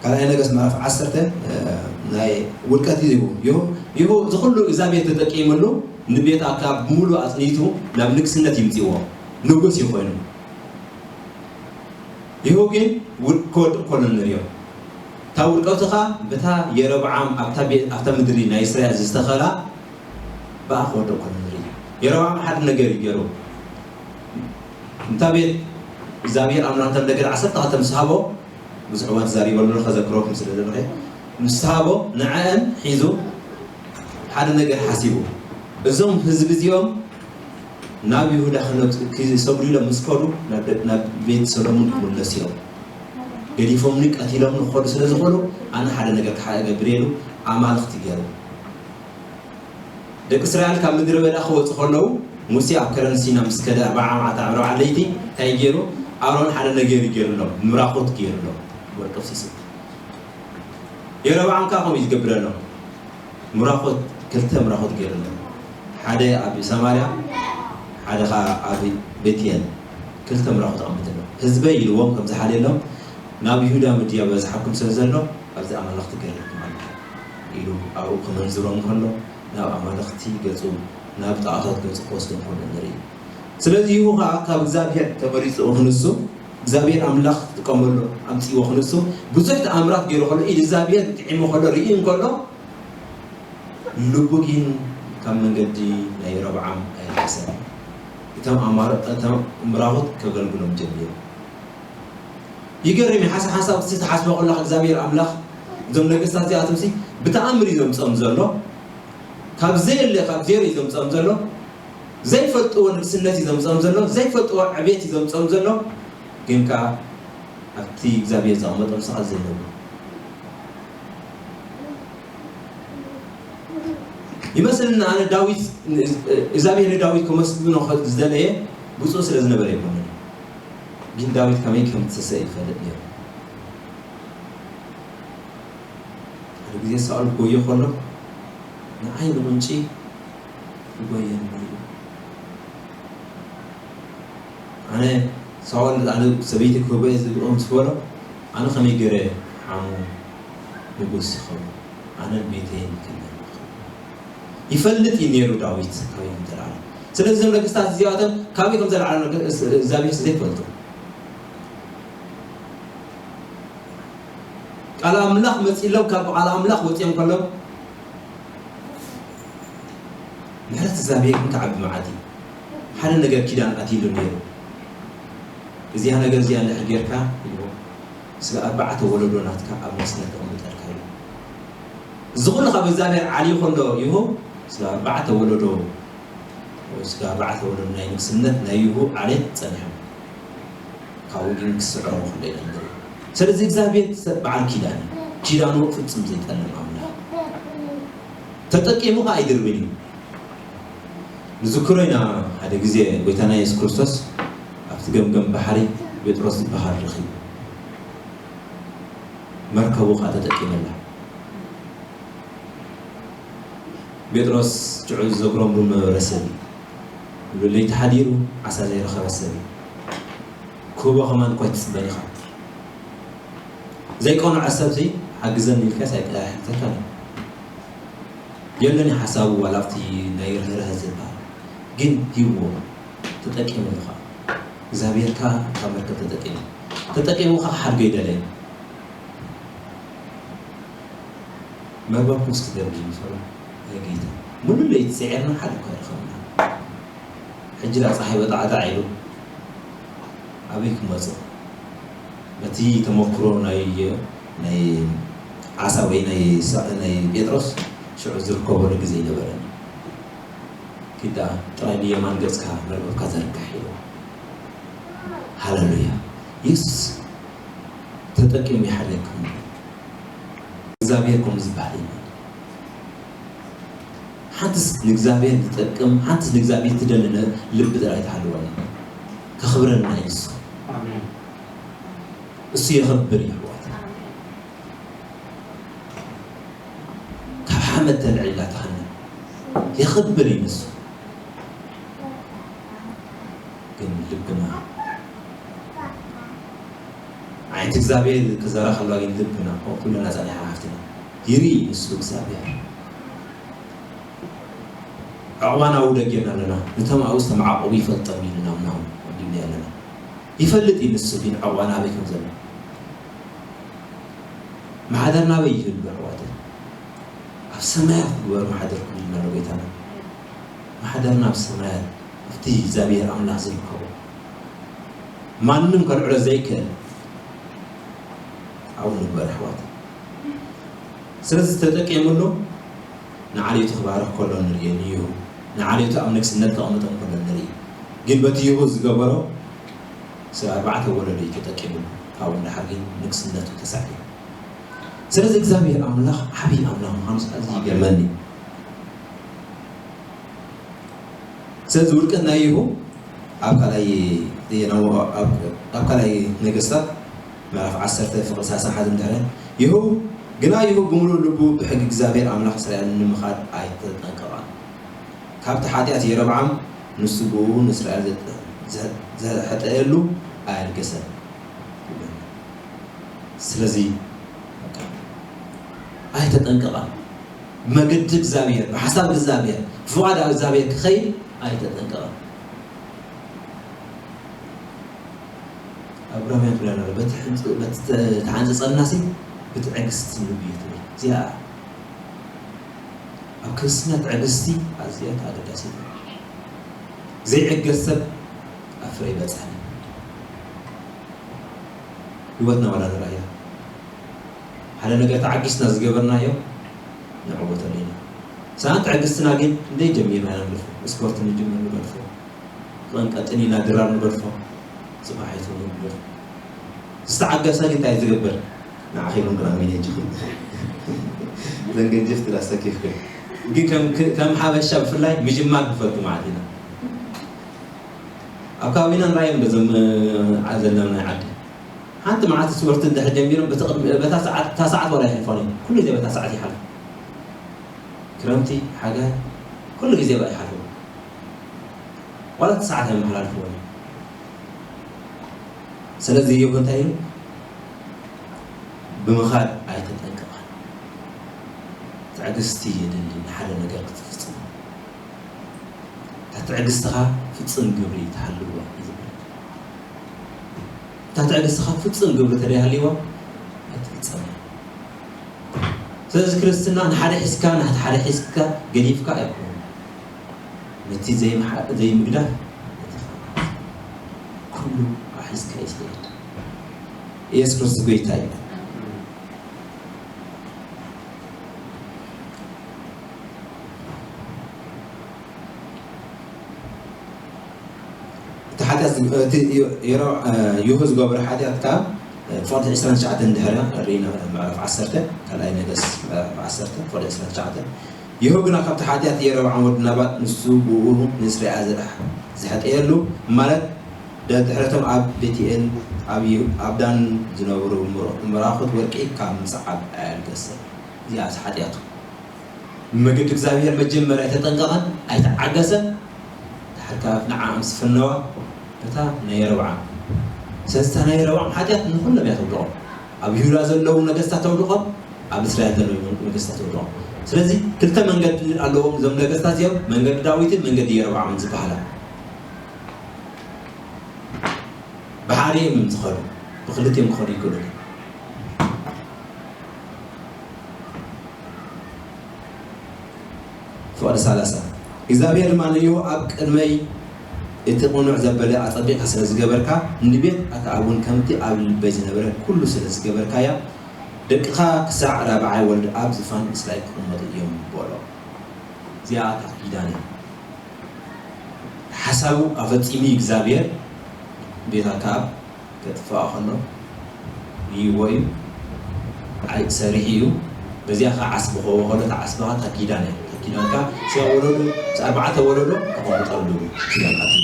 ካልኣይ ነገስ ምዕራፍ ዓሰርተ ናይ ውድቀት እዩ ይሁ ይሁ ዝኩሉ እግዚኣብሔር ተጠቂምሉ ንቤት ኣካብ ብምሉ ኣፅኒቱ ናብ ንግስነት ይምፅዎ ንጉስ እዩ ኮይኑ ይሁ ግን ክወድቅ ከሎ ንሪኦ እታ ውድቀቱ ከዓ በታ የረብዓም ኣብታ ምድሪ ናይ እስራኤል ዝተኸላ ብኣ ክወድቅ ከሎ ንርኢ የረብዓም ሓደ ነገር እዩ ገይሩ እንታ ቤት እግዚኣብሔር ኣምላኽ ከም ነገር ዓሰርተ ክልተ ምስ ሃቦ ብዙሕ እዋን ተዛሪበሉ ከዘክረኩም ስለ ዘለኸ ምስ ሃቦ ንዐአን ሒዙ ሓደ ነገር ሓሲቡ እዞም ህዝቢ እዚኦም ናብ ይሁዳ ክሰግዱ ኢሎም ምስ ከዱ ናብ ቤት ሰሎሙን ክምለሱ እዮም ገዲፎምኒ ቀቲሎምኒ ክኸዱ ስለ ዝኾኑ ኣነ ሓደ ነገር ክሓ እገብር ኢሉ ኣማልኽቲ ገይሩ ደቂ እስራኤል ካብ ምድሪ በዳ ክወፁ ከለዉ፣ ሙሴ ኣብ ከረን ሲና ምስ ከደ፣ ኣርብዓ መዓልቲ ኣርብዓ ለይቲ እንታይ ገይሩ? ኣሮን ሓደ ነገር ገይሩሎም፣ ምራኾት ገይሩሎም፣ ወርቂ ፍሲሱ። የሮብዓም ከዓ ከምኡ እዩ ዝገብረሎም። ምራኾት፣ ክልተ ምራኾት ገይሩሎም፣ ሓደ ኣብ ሰማርያ፣ ሓደ ከዓ ኣብ ቤትኤል። ክልተ ምራኾት ኣቐምጥሎም፣ ህዝበይ ኢልዎም ከም ዝሓልየሎም፣ ናብ ይሁዳ ምድያ በዝሓኩም ስለ ዘሎ፣ ኣብዚ ኣማልኽቲ ገይረልኩም ኣሎ ኢሉ ኣብኡ ክመንዝሮም ከሎ፣ ናብ ኣማልኽቲ ገጹ፣ ናብ ጣዖታት ገጹ ክወስዶም ከሎ ንርኢ። ስለዚ ይሁ ኸዓ ካብ እግዚኣብሔር ተመሪጹ ክንሱ፣ እግዚኣብሔር ኣምላኽ ክጥቀመሉ ኣምጺእዎ ክንሱ፣ ብዙሕ ተኣምራት ገይሩ ከሎ፣ ኢድ እግዚኣብሔር ጥዒሙ ከሎ፣ ርእዩ እንከሎ፣ ልቡ ግን ካብ መንገዲ ናይ ረብዓም ኣይመለሰን። እቶም ኣማር-፣ እቶም ምራኹት ከገልግሎም ጀሚሩ። ይገርም እዩ፣ ሓንሳብ ሓንሳብ እቲ ተሓስቦ ከለኻ እግዚኣብሔር ኣምላኽ እዞም ነገስታት እዚኣቶም ሲ ብተኣምር እዩ ዘምፅኦም ዘሎ። ካብ ዘየለ፣ ካብ ዜሮ እዩ ዘምፅኦም ዘሎ። ዘይፈልጥዎ ንግስነት እዩ ዘምፅኦም ዘሎ። ዘይፈልጥዎ ዕቤት እዩ ዘምፅኦም ዘሎ። ግን ከኣ ኣብቲ እግዚኣብሔር ዘቐመጦም ሰዓት ዘይነብሩ ይመስልና። ኣነ ዳዊት፣ እግዚኣብሔር ንዳዊት ከመስግኖ ዝደለየ ብፁዕ ስለ ዝነበረ ይኮነን። ግን ዳዊት ከመይ ከም እትሰሰ ይፈልጥ ነይሩ። ሓደ ግዜ ሳኦል ክጎዮ ከሎ፣ ንዓይ ንቁንጪ ይጎየኒ እዩ። ኣነ ሳኦል፣ ኣነ ሰበይቲ ክህቦ እየ ዝብኦ ምስ በሎ፣ ኣነ ከመይ ገይረ ሓሙ ንጉስ ይኸውን? ኣነን ቤተይን ክንደን ንኸውን? ይፈልጥ እዩ ነይሩ ዳዊት ካበይ ከም ዝተላዕለ። ስለዚ እዞም ነገስታት እዚኣቶም ካበይ ከም ዝተላዕለ ነገ-፣ እግዚኣብሔር ዘይፈልጡ። ቃል ኣምላኽ መጺሎም፣ ካብ ቃል ኣምላኽ ወጺኦም ከሎም፣ ምሕረት እግዚኣብሔር ግን ክዓቢ መዓት እዩ። ሓደ ነገር ኪዳን ኣትይሉ ነይሩ። እዚኣ ነገር እዚኣ እንድሕር ጌርካ ኢልዎ፣ ስጋ ኣርባዕተ ወለዶ ናትካ ኣብ ንግስነት ከቐምጠልካ ኢሉ። እዚ ኩሉ ካብ እግዚኣብሔር ዓልዩ ከሎ ይሁ፣ ስጋ ኣርባዕተ ወለዶ፣ ስጋ ኣርባዕተ ወለዶ ናይ ንግስነት ናይ ይሁ ዓሌት ጸኒሖም። ካብኡ ግን ክስዕሮ ከሎ ኢና ንርኢ። ስለዚ እግዚኣብሔር ሰብ በዓል ኪዳን እዩ። ኪዳኑ ፍጹም ዘይጠልም ኣምላኽ። ተጠቂሙ ኸኣ ኣይድርብን እዩ። ንዝክሮ ኢና ሓደ ግዜ ጎይታና የሱስ ክርስቶስ ኣብቲ ገምገም ባሕሪ ጴጥሮስ ዝበሃል ረኺቡ። መርከቡ ኸኣ ተጠቂመላ። ጴጥሮስ ሽዑ ዘጉረምርም ዝነበረ ሰብ እዩ። ለይቲ ሓዲሩ ዓሳ ዘይረኸበ ሰብ እዩ። ክህቦ ከማን እኳ ኣይትጽበን ኢኻ። ዘይቀንዖ ሰብሲ ሓግዘኒ ኢልካስ ኣይተ-፣ ኣይሓግዘካን እዩ። የለን እዩ ሓሳቡ፣ ዋላ ኣብቲ ናይ ርህራሄ ዝበሃል። ግን ሂብዎ፣ ተጠቂምሉ ኸዓ። እግዚኣብሔር ከኣ ካብ መርከብ ተጠቂሙ። ተጠቂሙ ኸዓ ክሓድጎ ይደለየ። መርበብኩም እስኪ ደርብዩ ምስ በሎ፣ ኣይ ጌታ፣ ሙሉእ ለይቲ ስዒርና ሓደ እኳ ኣይረኸብናን። ሕጂ ደኣ ጸሓይ በጣዕጣዕ ኢሉ ኣበይ ክመጽእ? በቲ ተመክሮ ናይ፣ ናይ ዓሳ ወይ ናይ ሰ-፣ ናይ ጴጥሮስ ሽዑ ዝርከበሉ ግዜ ኣይነበረን። ኪድ ደኣ ጥራይ ንየማን ገጽካ መርበብካ ዘርግሕ ኢሉ። ሃሌሉያ! የሱስ ተጠቂሙ ይሓልየኩም። እግዚኣብሔር ከምኡ ዝበሃል እዩ። ሓንትስ ንእግዚኣብሔር ዝጠቅም፣ ሓንትስ ንእግዚኣብሔር ትደሊ ነ-፣ ልቢ ጥራይ ትሃልወና። ከኽብረና እዩ ንሱ። ኣሜን። እሱ የኽብር እዩ ኣሕዋት። ካብ ሓመድ ተልዒላ ትሃንእ። የኽብር እዩ ንሱ። ግን ልብና፣ ዓይንቲ እግዚኣብሔር ክዘራ ከለዋ ግን ልብና፣ ኩልና ጸኒሓ ሃፍትና ይርኢ ንሱ እግዚኣብሔር። ዕቑባና ኣውደ ጌርና ኣለና። ነቶም ኣብኡ ዝተመዓቆቡ ይፈልጦም እዩ ኢልና ምናምን ወዲና ኣለና። ይፈልጥ እዩ ንሱ ግን ዕቑባና ኣበይ ከም ዘሎ። ማሕደርና ኣበይ ይህሉ ኣሕዋተይ? ኣብ ሰማያት ግበር ማሕደርኩም ኢልና ኣሎ ጎይታና። ማሕደርና ኣብ ሰማያት፣ ኣብቲ እግዚኣብሔር ኣምላኽ ዝርከቦ፣ ማንም ከልዕሎ ዘይክእል ኣብኡ ንግበር ኣሕዋተይ። ስለዚ ተጠቂምሉ ንዓሌቱ ክባርኽ ከሎ ንርእዮ ንይሁ። ንዓሌቱ ኣብ ንግስነት ከቐምጦም ከሎ ንርኢ። ግን በቲ ይሁ ዝገበሮ ስለ ኣርባዕተ ወለዶ እዩ ተጠቂምሉ። ካብኡ ንደሓር ግን ንግስነቱ ተሳዕዩ። ስለዚ እግዚኣብሔር ኣምላኽ ዓብዪ ኣምላኽ ምዃኑ ኣዝዩ ይገርመኒ። ስለዚ ውድቀት ናይ ይሁ ኣብ ካልኣይ ዜና፣ ኣብ፣ ኣብ ካልኣይ ነገስታት ምዕራፍ ዓሰርተ ፍቕዲ ሰላሳ ሓደ እንድሕር ይሁ፣ ግና ይሁ ብምሉእ ልቡ ብሕጊ እግዚኣብሔር ኣምላኽ እስራኤል ንምኻድ ኣይተጠንቀቐን። ካብቲ ሓጢኣት የሮብዓም ንሱ ብኡ ንእስራኤል ዘጥ-፣ ዘ-፣ ዘሕጠየሉ ኣየልገሰን። ስለዚ ኣይተጠንቀቐን። ብመገዲ እግዚኣብሔር፣ ብሓሳብ እግዚኣብሔር፣ ብፍቓድ እግዚኣብሔር ክኸይድ ኣይተጠንቀቐን። ኣብ ሮሜ ትብለና ኣሎ፣ በቲ ሕንጽ-፣ በቲ ተ-፣ ተሓንጸጸልና ሲ ብትዕግስቲ ንብዮ ትብል። እዚኣ ኣብ ክርስትና ትዕግስቲ ኣዝያ ኣገዳሲት እያ። ዘይዕገስ ሰብ ኣብ ፍረ ይበጽሕ። ህይወትና ዋላ ንርኣያ። ሓደ ነገር ተዓጊስና ዝገበርናዮ ንዕወተሉ ኢና። ሰኣን ትዕግስትና ግን እንደይ ጀሚርና ኢና ንገድፎ። ስፖርት ንጅምር ንገድፎ። ቀንቀጥን ኢና ድራር ንገድፎ። ጽባሕ ኣይትውን ንገድፎ። ዝተዓገሰ ግን እንታይ ዝገብር? ንዓኺ እውን ቅዳሜ ነጅኺ። ዘንገጅፍ ትላ ሰኪፍኪ። ግን ከም፣ ከም ሓበሻ ብፍላይ ምጅማር ንፈቱ ማለት ኢና። ኣብ ከባቢና ንራዮም ዶ ዘም-፣ ዓ-፣ ዘለና ናይ ዓዲ። ሓንቲ መዓልቲ ስፖርት እንድሕር ጀሚሮም በቲ ቅድሚ፣ በታ ሰዓት፣ እታ ሰዓት ዋላ ይሕልፋን እዮም። ኩሉ ግዜ በታ ሰዓት ይሓልፉ። ክረምቲ፣ ሓጋይ፣ ኩሉ ግዜ በኣ ይሓልፉ። ዋላ እቲ ሰዓት ኣይመሓላልፍዎን እዮም። ስለዚ እዮብ እንታይ ኢሉ? ብምኻድ ኣይተጠንቀቐን። ትዕግስቲ የድሊ ንሓደ ነገር ክትፍጽም። እታ ትዕግስትኻ ፍጽም ግብሪ ትሃልዎ እዩ ዝብል። እታ ትዕግስትኻ ፍጽም ግብሪ ተደይሃልይዋ ኣይትፍጸምን። ስለዚ ክርስትና ንሓደ ሒዝካ፣ ናቲ ሓደ ሒዝካ ገዲፍካ ኣይኮነን። ነቲ ዘይምሓ-፣ ዘይምግዳፍ፣ ነቲ ኩሉ ኣሒዝካ እዩ ዝኸይድ። ኢየሱስ ክርስቶስ ጎይታ እዩ። እቲ ሓጢኣት ዝ-፣ እቲ ዮ-፣ የሮ-፣ እ፣ ይሁ ዝገበረ ሓጢኣት ከኣ፣ እ፣ ፍቕዲ ዕስራን ትሽዓተን ድሕርያ ርኢና፣ ምዕራፍ ዓሰርተ፣ ካልኣይ ነገስ ምዕራፍ ዓሰርተ፣ ፍቕዲ ዕስራን ትሽዓተን። ይሁ ግና ካብቲ ሓጢኣት የሮብዓም ወዲ ናባጥ፣ ንሱ ብኡ ንእስራኤል ዘድሕ-፣ ዘሕጠየሉ፣ ማለት ደድሕረቶም ኣብ ቤትኤል፣ ኣብ ዩ-፣ ኣብ ዳን ዝነበሩ ምሮ-፣ ምራኹት ወርቂ ካብ ምጽዓብ ኣያልገሰን። እዚኣ ሓጢኣቱ። መገዲ እግዚኣብሔር መጀመርያ ኣይተጠንቀቐን፣ ኣይተዓገሰን። ድሓር ከኣ ንዓ ምስ ፈነዋ፣ እታ ናይ የሮብዓም። ስለዚ እታ ናይ የሮብዓም ሓጢኣት ንኹሎም እያ ተውድቖም። ኣብ ይሁዳ ዘለዉ ነገስታት ተውድቖም፣ ኣብ እስራኤል ዘለዉ ነገስታት ተውድቖም። ስለዚ ክልተ መንገዲ ኣለዎም እዞም ነገስታት እዚኦም፣ መንገዲ ዳዊትን መንገዲ የሮብዓምን ዝበሃላ። ብሓደ እዮም ዝኸዱ፣ ብክልቲኦም ክኸዱ ይክእሉ። ፍቕዲ ሰላሳ። እግዚኣብሔር ድማ ንእዮብ ኣብ ቅድመይ እቲ ቅኑዕ ዘበለ ኣጸቢቕካ ስለ ዝገበርካ፣ ንቤት ኣክዓብ እውን ከምቲ ኣብ ልበይ ዝነበረ ኩሉ ስለ ዝገበርካያ፣ ደቅኻ ክሳዕ ራብዓይ ወልድ ኣብ ዝፋን እስራኤል ክቕመጡ እዮም በሎ። እዚኣ እታ ኪዳን እያ። ሓሳቡ ኣፈጺሙ እዩ እግዚኣብሔር። ቤት ኣክዓብ ከጥፍኣ ከሎ ይዎ እዩ። ኣይ፣ ሰሪሑ እዩ። በዚኣ ኸዓ ዓስቢ ክህቦ ከሎ፣ እታ ዓስቢ ኸዓ እታ ኪዳን እያ። እታ ኪዳን ከኣ ስጋብ ወለዶ፣ ምስ ኣርባዕተ ወለዶ ተቐምጠሉ ኪዳን ኣትዩ።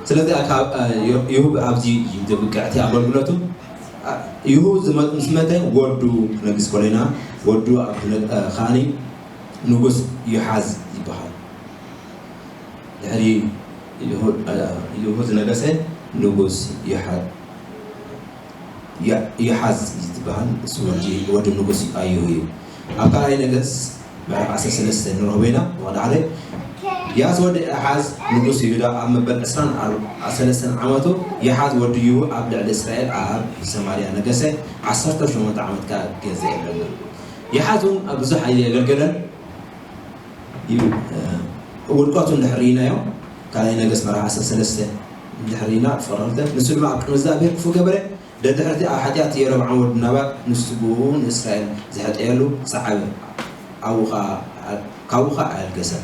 ስለዚ ኣክዓብ፣ እ፣ ዮ-፣ ዮብ ኣብዚ እዩ ዘብቅዕ እቲ ኣገልግሎቱ። እ፣ ዮብ ዝመ-፣ ምስ መተ ወዱ ክነግስ ከሎ ኢና፣ ወዱ ኣብ ዝነ-፣ እ፣ ኸኣኒ ንጉስ ዮሓዝ ይበሃል። ድሕሪ ይሁ-፣ ይሁ ዝነገሰ ንጉስ ይሓ-፣ ያ-፣ ይሓዝ እዩ ዝበሃል። እሱ ወዲ፣ ወዲ ንጉስ ኣየሁ እዩ። ኣብ ካልኣይ ነገስ ምዕራፍ ዓሰርተ ሰለስተ ንረኽቦ ኢና። ወደ ሓደ ያስ ወዲ ኣሓዝ ንጉስ ይሁዳ ኣብ መበል ዕስራን ኣር-፣ ሰለስተን ዓመቱ፣ ያሓዝ ወዲ ይሁ ኣብ ልዕሊ እስራኤል ኣብ ሰማርያ ነገሰ። ዓሰርተ ሸሞንተ ዓመት ከኣ ገዘ የብለና። ያሓዝ እውን ኣብ ብዙሕ ኣየገልገለን። እዩ። እ፣ ውድቀቱ እንድሕር ርኢናዮ፣ ካልኣይ ነገስት ምዕራፍ ዓሰርተ ሰለስተ እንድሕር ርኢና፣ ፍቕሪ ክልተ፣ ንሱ ድማ ኣብ ቅድሚ እግዚኣብሔር ክፉእ ገበረ፣ ደድሕርቲ ኣብ ሓጢኣት የሮብዓም ወዲ ናባጥ፣ ንሱ ብኡ ንእስራኤል ዝሕጠየሉ ሰዓበ፣ ኣብኡ ኸኣ፣ ካብኡ ኸኣ ኣየልገሰን።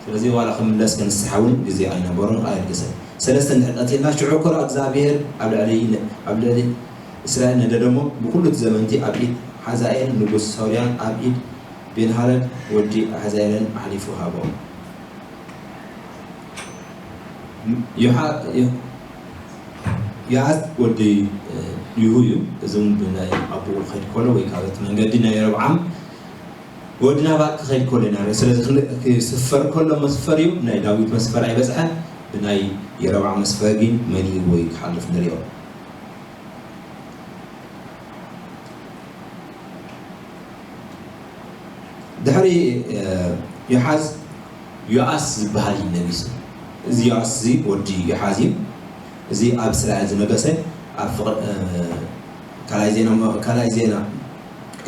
ስለዚ ዋላ ክምለስ ክንስሓ እውን ግዜ ኣይነበሮን፣ ኣየልገሰን። ሰለስተ እንድሕር ቀቲልና፣ ሽዑ እኮ እግዚኣብሔር ኣብ ልዕሊ፣ ኣብ ልዕሊ እስራኤል ነደደ እሞ፣ ብኹሉ እቲ ዘመንቲ ኣብ ኢድ ሓዛኤል ንጉስ ሶርያን ኣብ ኢድ ቤንሃረድ ወዲ ኣሕዛኤልን ኣሕሊፉ ሃቦ። ዮሓ-፣ ዮ-፣ ዮኣስ ወዲ፣ እ፣ ይሁ እዩ። እዚ እውን ብናይ ኣቦኡ ክኸይድ ከሎ ወይ ካብ እቲ መንገዲ ናይ የሮብዓም ወዲ ናባጥ ክኸይድ ከሎ ኢና ንርኢ። ስለዚ ክንደ-፣ ክስፈር ከሎ መስፈር እዩ፣ ናይ ዳዊት መስፈር ኣይበጽሐን። ብናይ የሮብዓም መስፈር ግን መሊእዎ እዩ ክሓልፍ ንሪኦ። ድሕሪ፣ እ፣ ዮሓዝ ዮኣስ ዝበሃል እዩ ነጊሱ። እዚ ዮኣስ እዚ ወዲ ዮሓዝ እዩ። እዚ ኣብ እስራኤል ዝነገሰ፣ ኣብ ፍቕሪ፣ እ፣ ካልኣይ ዜና፣ ካልኣይ ዜና፣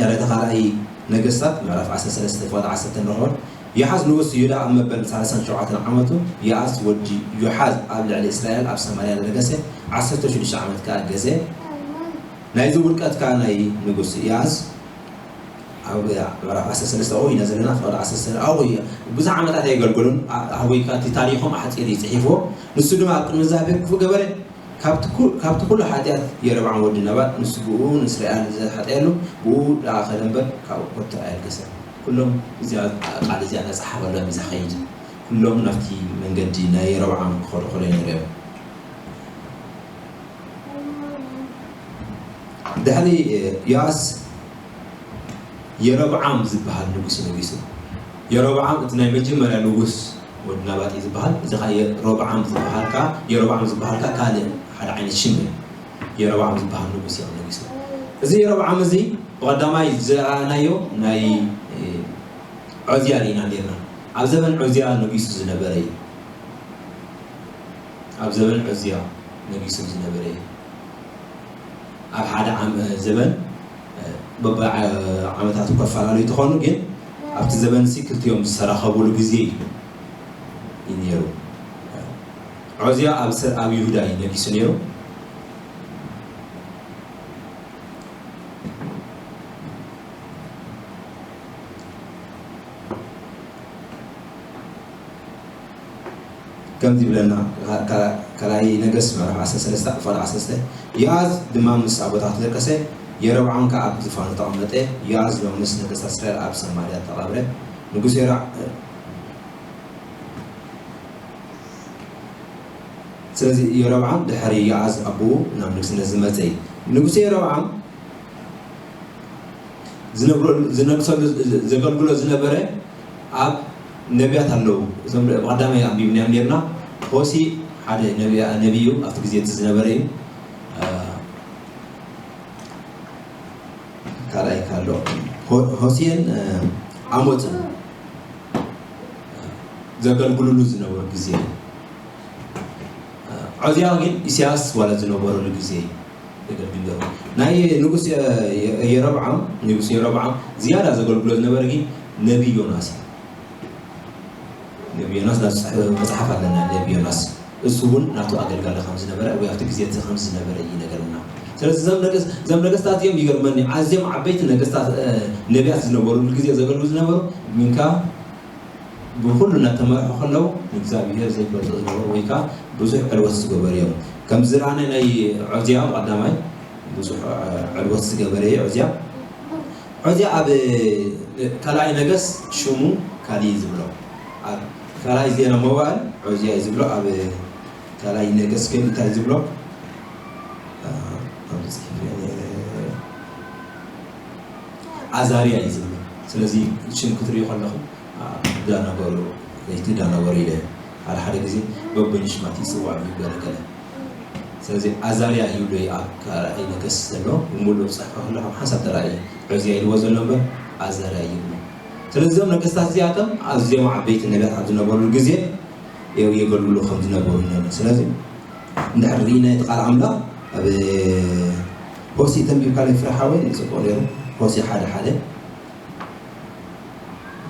ያለተ ካልኣይ ነገስታት ምዕራፍ ዓሰርተ ሰለስተ ፍቕዲ ዓሰርተ ንረኽቦ። ዮኣስ ንጉስ ይሁዳ ኣብ መበል ሰላሳን ሸውዓተን ዓመቱ፣ ዮኣስ ወዲ ዮሓዝ ኣብ ልዕሊ እስራኤል ኣብ ሰማርያ ዝነገሰ፣ ዓሰርተ ሽዱሽተ ዓመት ከኣ ገዘ። ናይዚ ውድቀት ከኣ ናይ ንጉስ ዮኣስ ኣብ ምዕራፍ ዓሰርተ ሰለስተ ኣብኡ ኢና ዘለና፣ ፍቕዲ ዓሰርተ ሰለስተ ኣብኡ እዩ። ብዙሕ ዓመታት ኣየገልገሉን፣ ኣ-፣ ኣቦይ ከኣ እቲ ታሪኾም ኣሕጺሩ እዩ ጽሒፍዎ። ንሱ ድማ ኣብ ቅድሚ እግዚኣብሔር ክፉእ ገበረ። ካብቲ ኩ-፣ ካብቲ ኩሉ ሓጢኣት የሮብዓም ወዲ ነባጥ፣ ንሱ ብኡ ንእስራኤል ዝሓጠየሉ፣ ብኡ ደኣ ከደ እምበር፣ ካብኡ ኮታ ኣየልገሰን። ኩሎም እዚኣ ቃል እዚኣ እናጸሓፈሎም እዩ ዝኸይድ። ኩሎም ናብቲ መንገዲ ናይ የሮብዓም ክኸዱ ከለዉ ንሪኦም። ድሕሪ ዮኣስ የሮብዓም ዝበሃል ንጉስ ነጊሱ። የሮብዓም እቲ ናይ መጀመርያ ንጉስ ወዲ ናባጥ እዩ ዝበሃል። እዚ ኸዓ የሮብዓም ዝበሃል ከኣ፣ የሮብዓም ዝበሃል ከኣ ካልእ ሓደ ዓይነት ሽም እዩ። የሮብዓም ዝበሃል ንጉስ እዩ ነጊሱ። እዚ የሮብዓም እዚ ብቐዳማይ ዝረኣናዮ ናይ፣ እ፣ ዖዝያ ርኢና ኔርና። ኣብ ዘበን ዖዝያ ነጊሱ ዝነበረ እዩ። ኣብ ዘበን ዖዝያ ነጊሱ ዝነበረ እዩ። ኣብ ሓደ ዓም-፣ ዘበን፣ እ፣ በብዓ-፣ ዓመታት እኳ ይፈላለዩ እንተኾኑ፣ ግን ኣብቲ ዘበን ሲ ክልቲኦም ዝተራኸቡሉ ግዜ እዩ፣ እዩ ነይሩ። ዖዝያ ኣብ ሰ-፣ ኣብ ይሁዳ እዩ ነጊሱ ነይሩ። ከምዚ ይብለና፣ ካ-፣ ካ-፣ ካልኣይ ነገስት ምዕራፍ ዓሰርተ ሰለስተ ቁጽሪ ዓሰርተ ሰለስተ፣ ዮኣስ ድማ ምስ ኣቦታቱ ደቀሰ፣ የሮብዓም ከኣ ኣብ ዝፋኑ ተቐመጠ። ዮኣስ ድማ ምስ ነገስታት እስራኤል ኣብ ሰማርያ ተቐብረ። ንጉስ የራ-፣ ስለዚ የሮብዓም ድሕሪ ዮኣስ ኣቦኡ ናብ ንግስነት ዝመጸ እዩ። ንጉስ የሮብዓም ዝነብረሉ፣ ዝነግሰሉ፣ ዘገልግሎ ዝነበረ ኣብ ነቢያት ኣለዉ። እዞም ብቐዳማይ ኣንቢብናዮም ኔርና። ሆሲ ሓደ ነቢያ-፣ ነቢይ እዩ፣ ኣብቲ ግዜ እቲ ዝነበረ እዩ። እ፣ ካልኣይ ካሎ ሆ-፣ ሆሴን፣ እ፣ ኣሞጽን ዘገልግሉሉ ዝነበሩ ግዜ እዩ። እ፣ ዖዝያ ግን ኢሳያስ ዋላ ዝነበረሉ ግዜ እዩ። ዘገልግል ነይሩ። ናይ ንጉስ የ-፣ የ-፣ የሮብዓም፣ ንጉስ የሮብዓም ዝያዳ ዘገልግሎ ዝነበረ ግን ነቢይ ዮናስ እዩ። ነቢይ ዮናስ ናብ ዝጽሕፍ መጽሓፍ ኣለና፣ ነቢይ ዮናስ። እሱ እውን ናቱ ኣገልጋሊ ከም ዝነበረ ወይ ኣብቲ ግዜ እቲ ከም ዝነበረ እዩ ይነገረና። ስለዚ እዞም ነገስ-፣ እዞም ነገስታት እዮም ይገርመኒ፣ ኣዝዮም ዓበይቲ ነገስታት፣ እ፣ ነቢያት ዝነበሩሉ ግዜ ዘገልግሉ ዝነበሩ፣ ግን ከኣ ብኹሉ እናተመርሑ ከለዉ ንእግዚኣብሄር ዘይፈልጡ ዝነበሩ ወይ ከኣ ብዙሕ ዕልወት ዝገበሩ እዮም። ከም ዝረኣናዮ ናይ ዖዝያ ቀዳማይ ብዙሕ ዕልወት ዝገበረ እዩ ዖዝያ። ዖዝያ ኣብ ካልኣይ ነገስ ሽሙ ካልእ እዩ ዝብሎ። ኣብ ካልኣይ ዜና መዋእል ዖዝያ እዩ ዝብሎ። ኣብ ካልኣይ ነገስ ግን እንታይ እዩ ዝብሎ? እ፣ ኣብዚ ጽሒፈ ነይረ። ኣዛርያ እዩ ዝብሎ። ስለዚ ሽም ክትርእዩ ከለኹም፣ እ፣ ዳነገሩ፣ ለይቲ ዳነገሩ ኢለ ሓደ ሓደ ግዜ በበይኑ ሽማት ይጽዋዕ እዩ ገለ ገለ። ስለዚ ኣዛርያ ይብሎ እዩ ኣብ ካልኣይ ነገስ ዘሎ፣ ብምሉእ ክጽሕፎ ከለኹም ሓንሳብ ተራእዩ ዖዝያ ኢልዎ ዘሎ እምበር ኣዛርያ ይብሎ። ስለዚ እዞም ነገስታት እዚኣቶም ኣዝዮም ዓበይቲ ነቢያት ኣብ ዝነበሩሉ ግዜ የ-፣ የገልግሉ ከም ዝነበሩ ኢና። ስለዚ እንድሕር ርኢና እቲ ቃል ኣምላኽ ኣብ ሆሴዕ ተንቢብካለይ ፍረ ሓወይ፣ ጽቡቕ ነይሩ። ሆሴዕ ሓደ ሓደ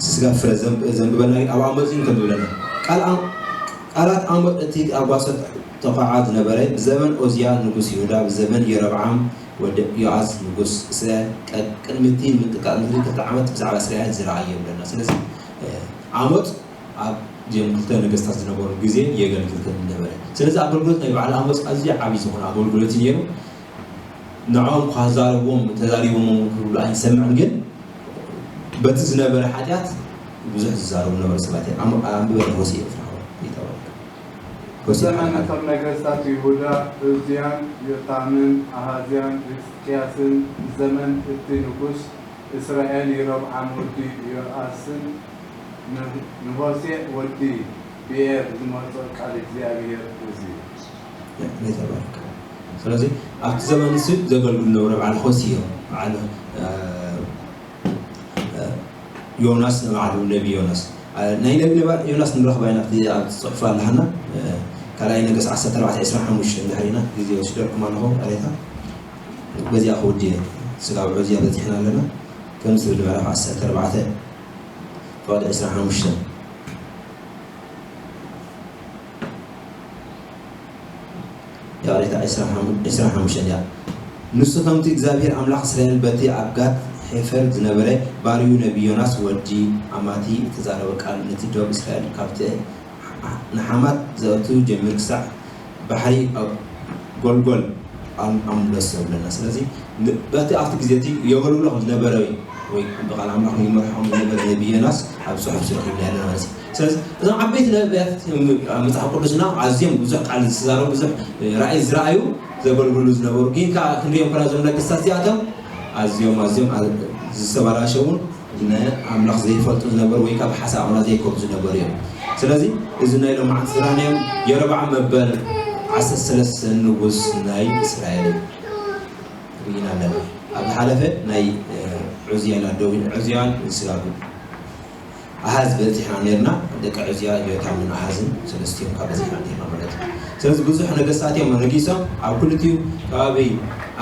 ስጋ ፍረ ዘንብ-፣ ዘንብበልና፣ ግን ኣብ ኣሞጽ ግን ከም ዝብለና ቃል ኣም-፣ ቃላት ኣሞጽ እቲ ኣብ ጓሶት ተኳዓ ዝነበረ፣ ብዘበን ኦዝያ ንጉስ ይሁዳ፣ ብዘበን የሮብዓም ወዲ ዮኣስ ንጉስ እስራኤል፣ ቀ-፣ ቅድሚ እቲ ምንቅጥቃጥ ምድሪ ክልተ ዓመት ብዛዕባ እስራኤል ዝረኣየ ይብለና። ስለዚ፣ እ፣ ኣሞጽ ኣብ እዚኦም ክልተ ነገስታት ዝነበሩ ግዜ የገልግል ከም ዝነበረ። ስለዚ ኣገልግሎት ናይ በዓል ኣሞጽ ኣዝዩ ዓብዪ ዝኾነ ኣገልግሎት እዩ ነይሩ። ንዕኦም ክዛረብዎም ተዛሪቦም ክብሉ ኣይንሰምዕን፣ ግን በቲ ዝነበረ ሓጢኣት ብዙሕ ዝዛረቡ ነበሩ ሰባት እዮም። ኣም-፣ ኣንብበ ሆሴዕ ፍርሃው ይተባልካ። ሆሴዕ ዘመን ሓሓ- እቶም ነገስታት ይሁዳ፣ ዑዝያን፣ ዮታምን፣ ኣሃዝያን፣ ሕዝቅያስን፣ ብዘመን እቲ ንጉስ እስራኤል ይሮብዓም ወዲ ኢዮኣስን ን-፣ ንሆሴዕ ወዲ ብኤር ዝመጾ ቃል እግዚኣብሔር እዚ እዩ። ይተባረክ። ስለዚ ኣብቲ ዘመን እሱ ዘገልግሉ ነበሩ በዓል ሆሲ እዮም። በዓል፣ እ፣ እ፣ ዮናስ ንባዕሉ ነቢ ዮናስ። እ፣ ናይ ነቢ ነባ-፣ ዮናስ ንረኽባ ኢና፣ እቲ ኣብ ጽሑፍ ኣለሃና። እ፣ ካልኣይ ነገስ ዓሰርተ ኣርባዕተ ዕስራን ሓሙሽተን እንድሕር ኢና ግዜ ወሲደልኩም ኣለኹ ቃሌታ። በዚኣ ክውዲ እየ። ስጋብ ዑዝያ በጺሕና ኣለና። ከም ዝብል ምዕራፍ ዓሰርተ ኣርባዕተ ፍቕዲ ዕስራን ሓሙሽተን። ይቕሬታ፣ ዕስራን ሓሙሽተን እያ። ንሱ ከምቲ እግዚኣብሔር ኣምላኽ እስራኤል በቲ ኣብ ጋት ሔፈር ዝነበረ ባርዩ ነቢ ዮናስ ወዲ ኣማቲ እተዛረበ ቃል ነቲ ደብ እስራኤል ካብቲ ንሓማት ዘእቱ ጀሚር ክሳዕ ባሕሪ ኣብ ጎልጎል ኣም-፣ ኣምለሶ ይብለና። ስለዚ ን-፣ በቲ ኣብቲ ግዜ እቲ የገልግሎ ከም ዝነበረ ወይ ብቓል ኣምላኽ ይመርሖም ዝነበረ ነቢ ዮናስ ኣብ ጽሑፍ ዝረኺብና ኣለና ማለት እዩ። ስለዚ እዞም ዓበይቲ ነቢያት ኣብ መጽሓፍ ቅዱስና ኣዝዮም ብዙሕ ቃል ዝተዛረቡ፣ ብዙሕ ራእይ ዝረኣዩ፣ ዘገልግሉ ዝነበሩ፣ ግን ከኣ ክንሪኦም ከለና እዞም ነገስታት እዚኣቶም ኣዝዮም፣ ኣዝዮም ኣ-፣ ዝተበላሸውን ንኣምላኽ ዘይፈልጡ ዝነበሩ ወይ ካብ ሓሳብ ኣምላኽ ዘይከዱ ዝነበሩ እዮም። ስለዚ እዚ ናይ ሎማዓንቲ ዝረኣናዮም የሮብዓም መበል ዓሰርተ ሰለስተ ንጉስ ናይ እስራኤል እዩ። ርኢና ኣለና። ኣብ ዝሓለፈ ናይ፣ እ፣ ዑዝያን ኣደዊን ዑዝያን ንስጋብ ኣሃዝ በጺሕና ነርና። ደቂ ዑዝያ ዮታምን ኣሃዝን ሰለስቲኦም ካብ በጺሕና ነርና ማለት እዩ። ስለዚ ብዙሕ ነገስታት እዮም ነጊሶም። ኣብ ክልቲኡ ከባቢ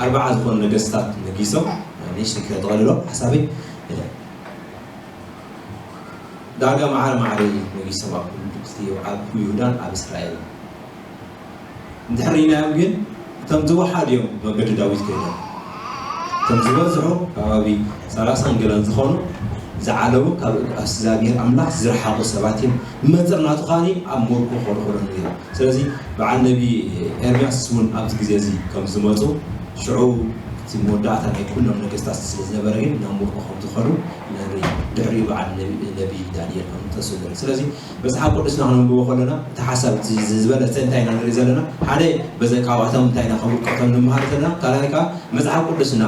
ኣርባዓ ዝኾኑ ነገስታት ነጊሶም። ንእሽተይ ክተጠቕልሎ ሓሳበይ፣ እ፣ ዳርጋ ማዕረ ማዕረ ነጊሶም ኣብ ክልቲኡ፣ ኣብ ይሁዳን ኣብ እስራኤልን። እንድሕር ርኢናዮም ግን እቶም ዝወሓዱ እዮም መገዲ ዳዊት ከይዶም። እቶም ዝበዝሑ ከባቢ ሰላሳን ገለን ዝኾኑ ዝዓለቡ ካብ እግዚኣብሔር ኣምላኽ ዝረሓቑ ሰባት እዮም። መጽር ናቱ ኻኒ ኣብ ሞርኮ ኾድኾዶ ነይሩ። ስለዚ በዓል ነቢ ኤርምያስ እውን ኣብዚ ግዜ እዚ ከም ዝመጹ ሽዑ እቲ መወዳእታ ናይ ኩሎም ነገስታት ስለ ዝነበረ ግን ናብ ሞርኮ ከም ዝኸዱ ንርኢ። ድሕሪኡ በዓል ነቢ፣ ነቢ ዳንኤል ከም ተስኡ ንርኢ። ስለዚ መጽሓፍ ቅዱስና ክነንብቦ ከለና እቲ ሓሳብ እቲ ዝ-፣ ዝበለጸ እንታይ ኢና ንርኢ ዘለና? ሓደ በዚ ካብኣቶም እንታይ ኢና ከም ውድቀቶም ንምሃር ዘለና? ካልኣይ ከኣ መጽሓፍ ቅዱስና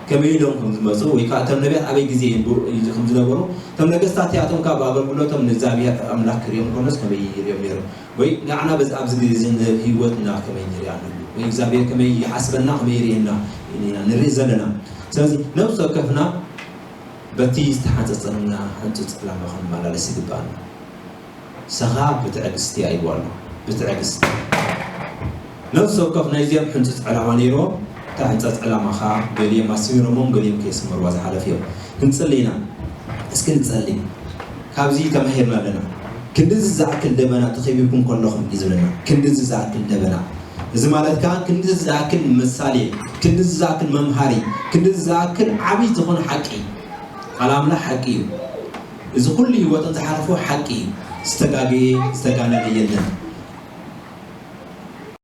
ከመይ ኢሎም ከም ዝመጹ ወይ ከኣ እቶም ነቢያት ኣበይ ግዜ ይንብሩ፣ ከም ዝነበሩ፣ እቶም ነገስታት እዚኣቶም ካብ ኣገልግሎቶም ንእግዚኣብሔር ኣምላኽ ክርእዮም ከሎስ ከመይ ይርእዮም ነይሮም? ወይ ንዓና በዚ ኣብዚ ግዜ እዚ ንህይወትና ከመይ ንሪኣ ንህሉ? ወይ እግዚኣብሔር ከመይ ይሓስበና፣ ከመይ ይርእየና ኢና ንርኢ ዘለና። ስለዚ ነብሲ ወከፍና በቲ ዝተሓንጸጸልና ሕንጹጽ ዕላማ ክንመላለስ ይግባኣና። ሰኻ ብትዕግስቲ ኣይብሉ ኣሎ። ብትዕግስቲ። ነፍሲ ወከፍ ናይዚኦም ሕንጹጽ ዕላማ ነይርዎም። እታ ሕንጸጽ ዕላማ ኸኣ ገሊኦም ኣስሚሮሞም፣ ገሊኦም ከየስመርዋ ዝሓለፉ እዮም። ክንጽሊ ኢና። እስኪ ንጸሊ። ካብዚ ተማሂርና ኣለና። ክንድዚ ዝኣክል ደበና ተኸቢብኩም ከለኹም እዩ ዝብለና። ክንድዚ ዝኣክል ደበና። እዚ ማለት ከኣ ክንድዚ ዝኣክል ምሳሌ፣ ክንድዚ ዝኣክል መምሃሪ፣ ክንድዚ ዝኣክል ዓብዪ ዝኾነ ሓቂ። ቃል ኣምላኽ ሓቂ እዩ። እዚ ኩሉ ህይወቶም ዝሓለፉ ሓቂ እዩ። ዝተጋገየ፣ ዝተጋነነ የለን።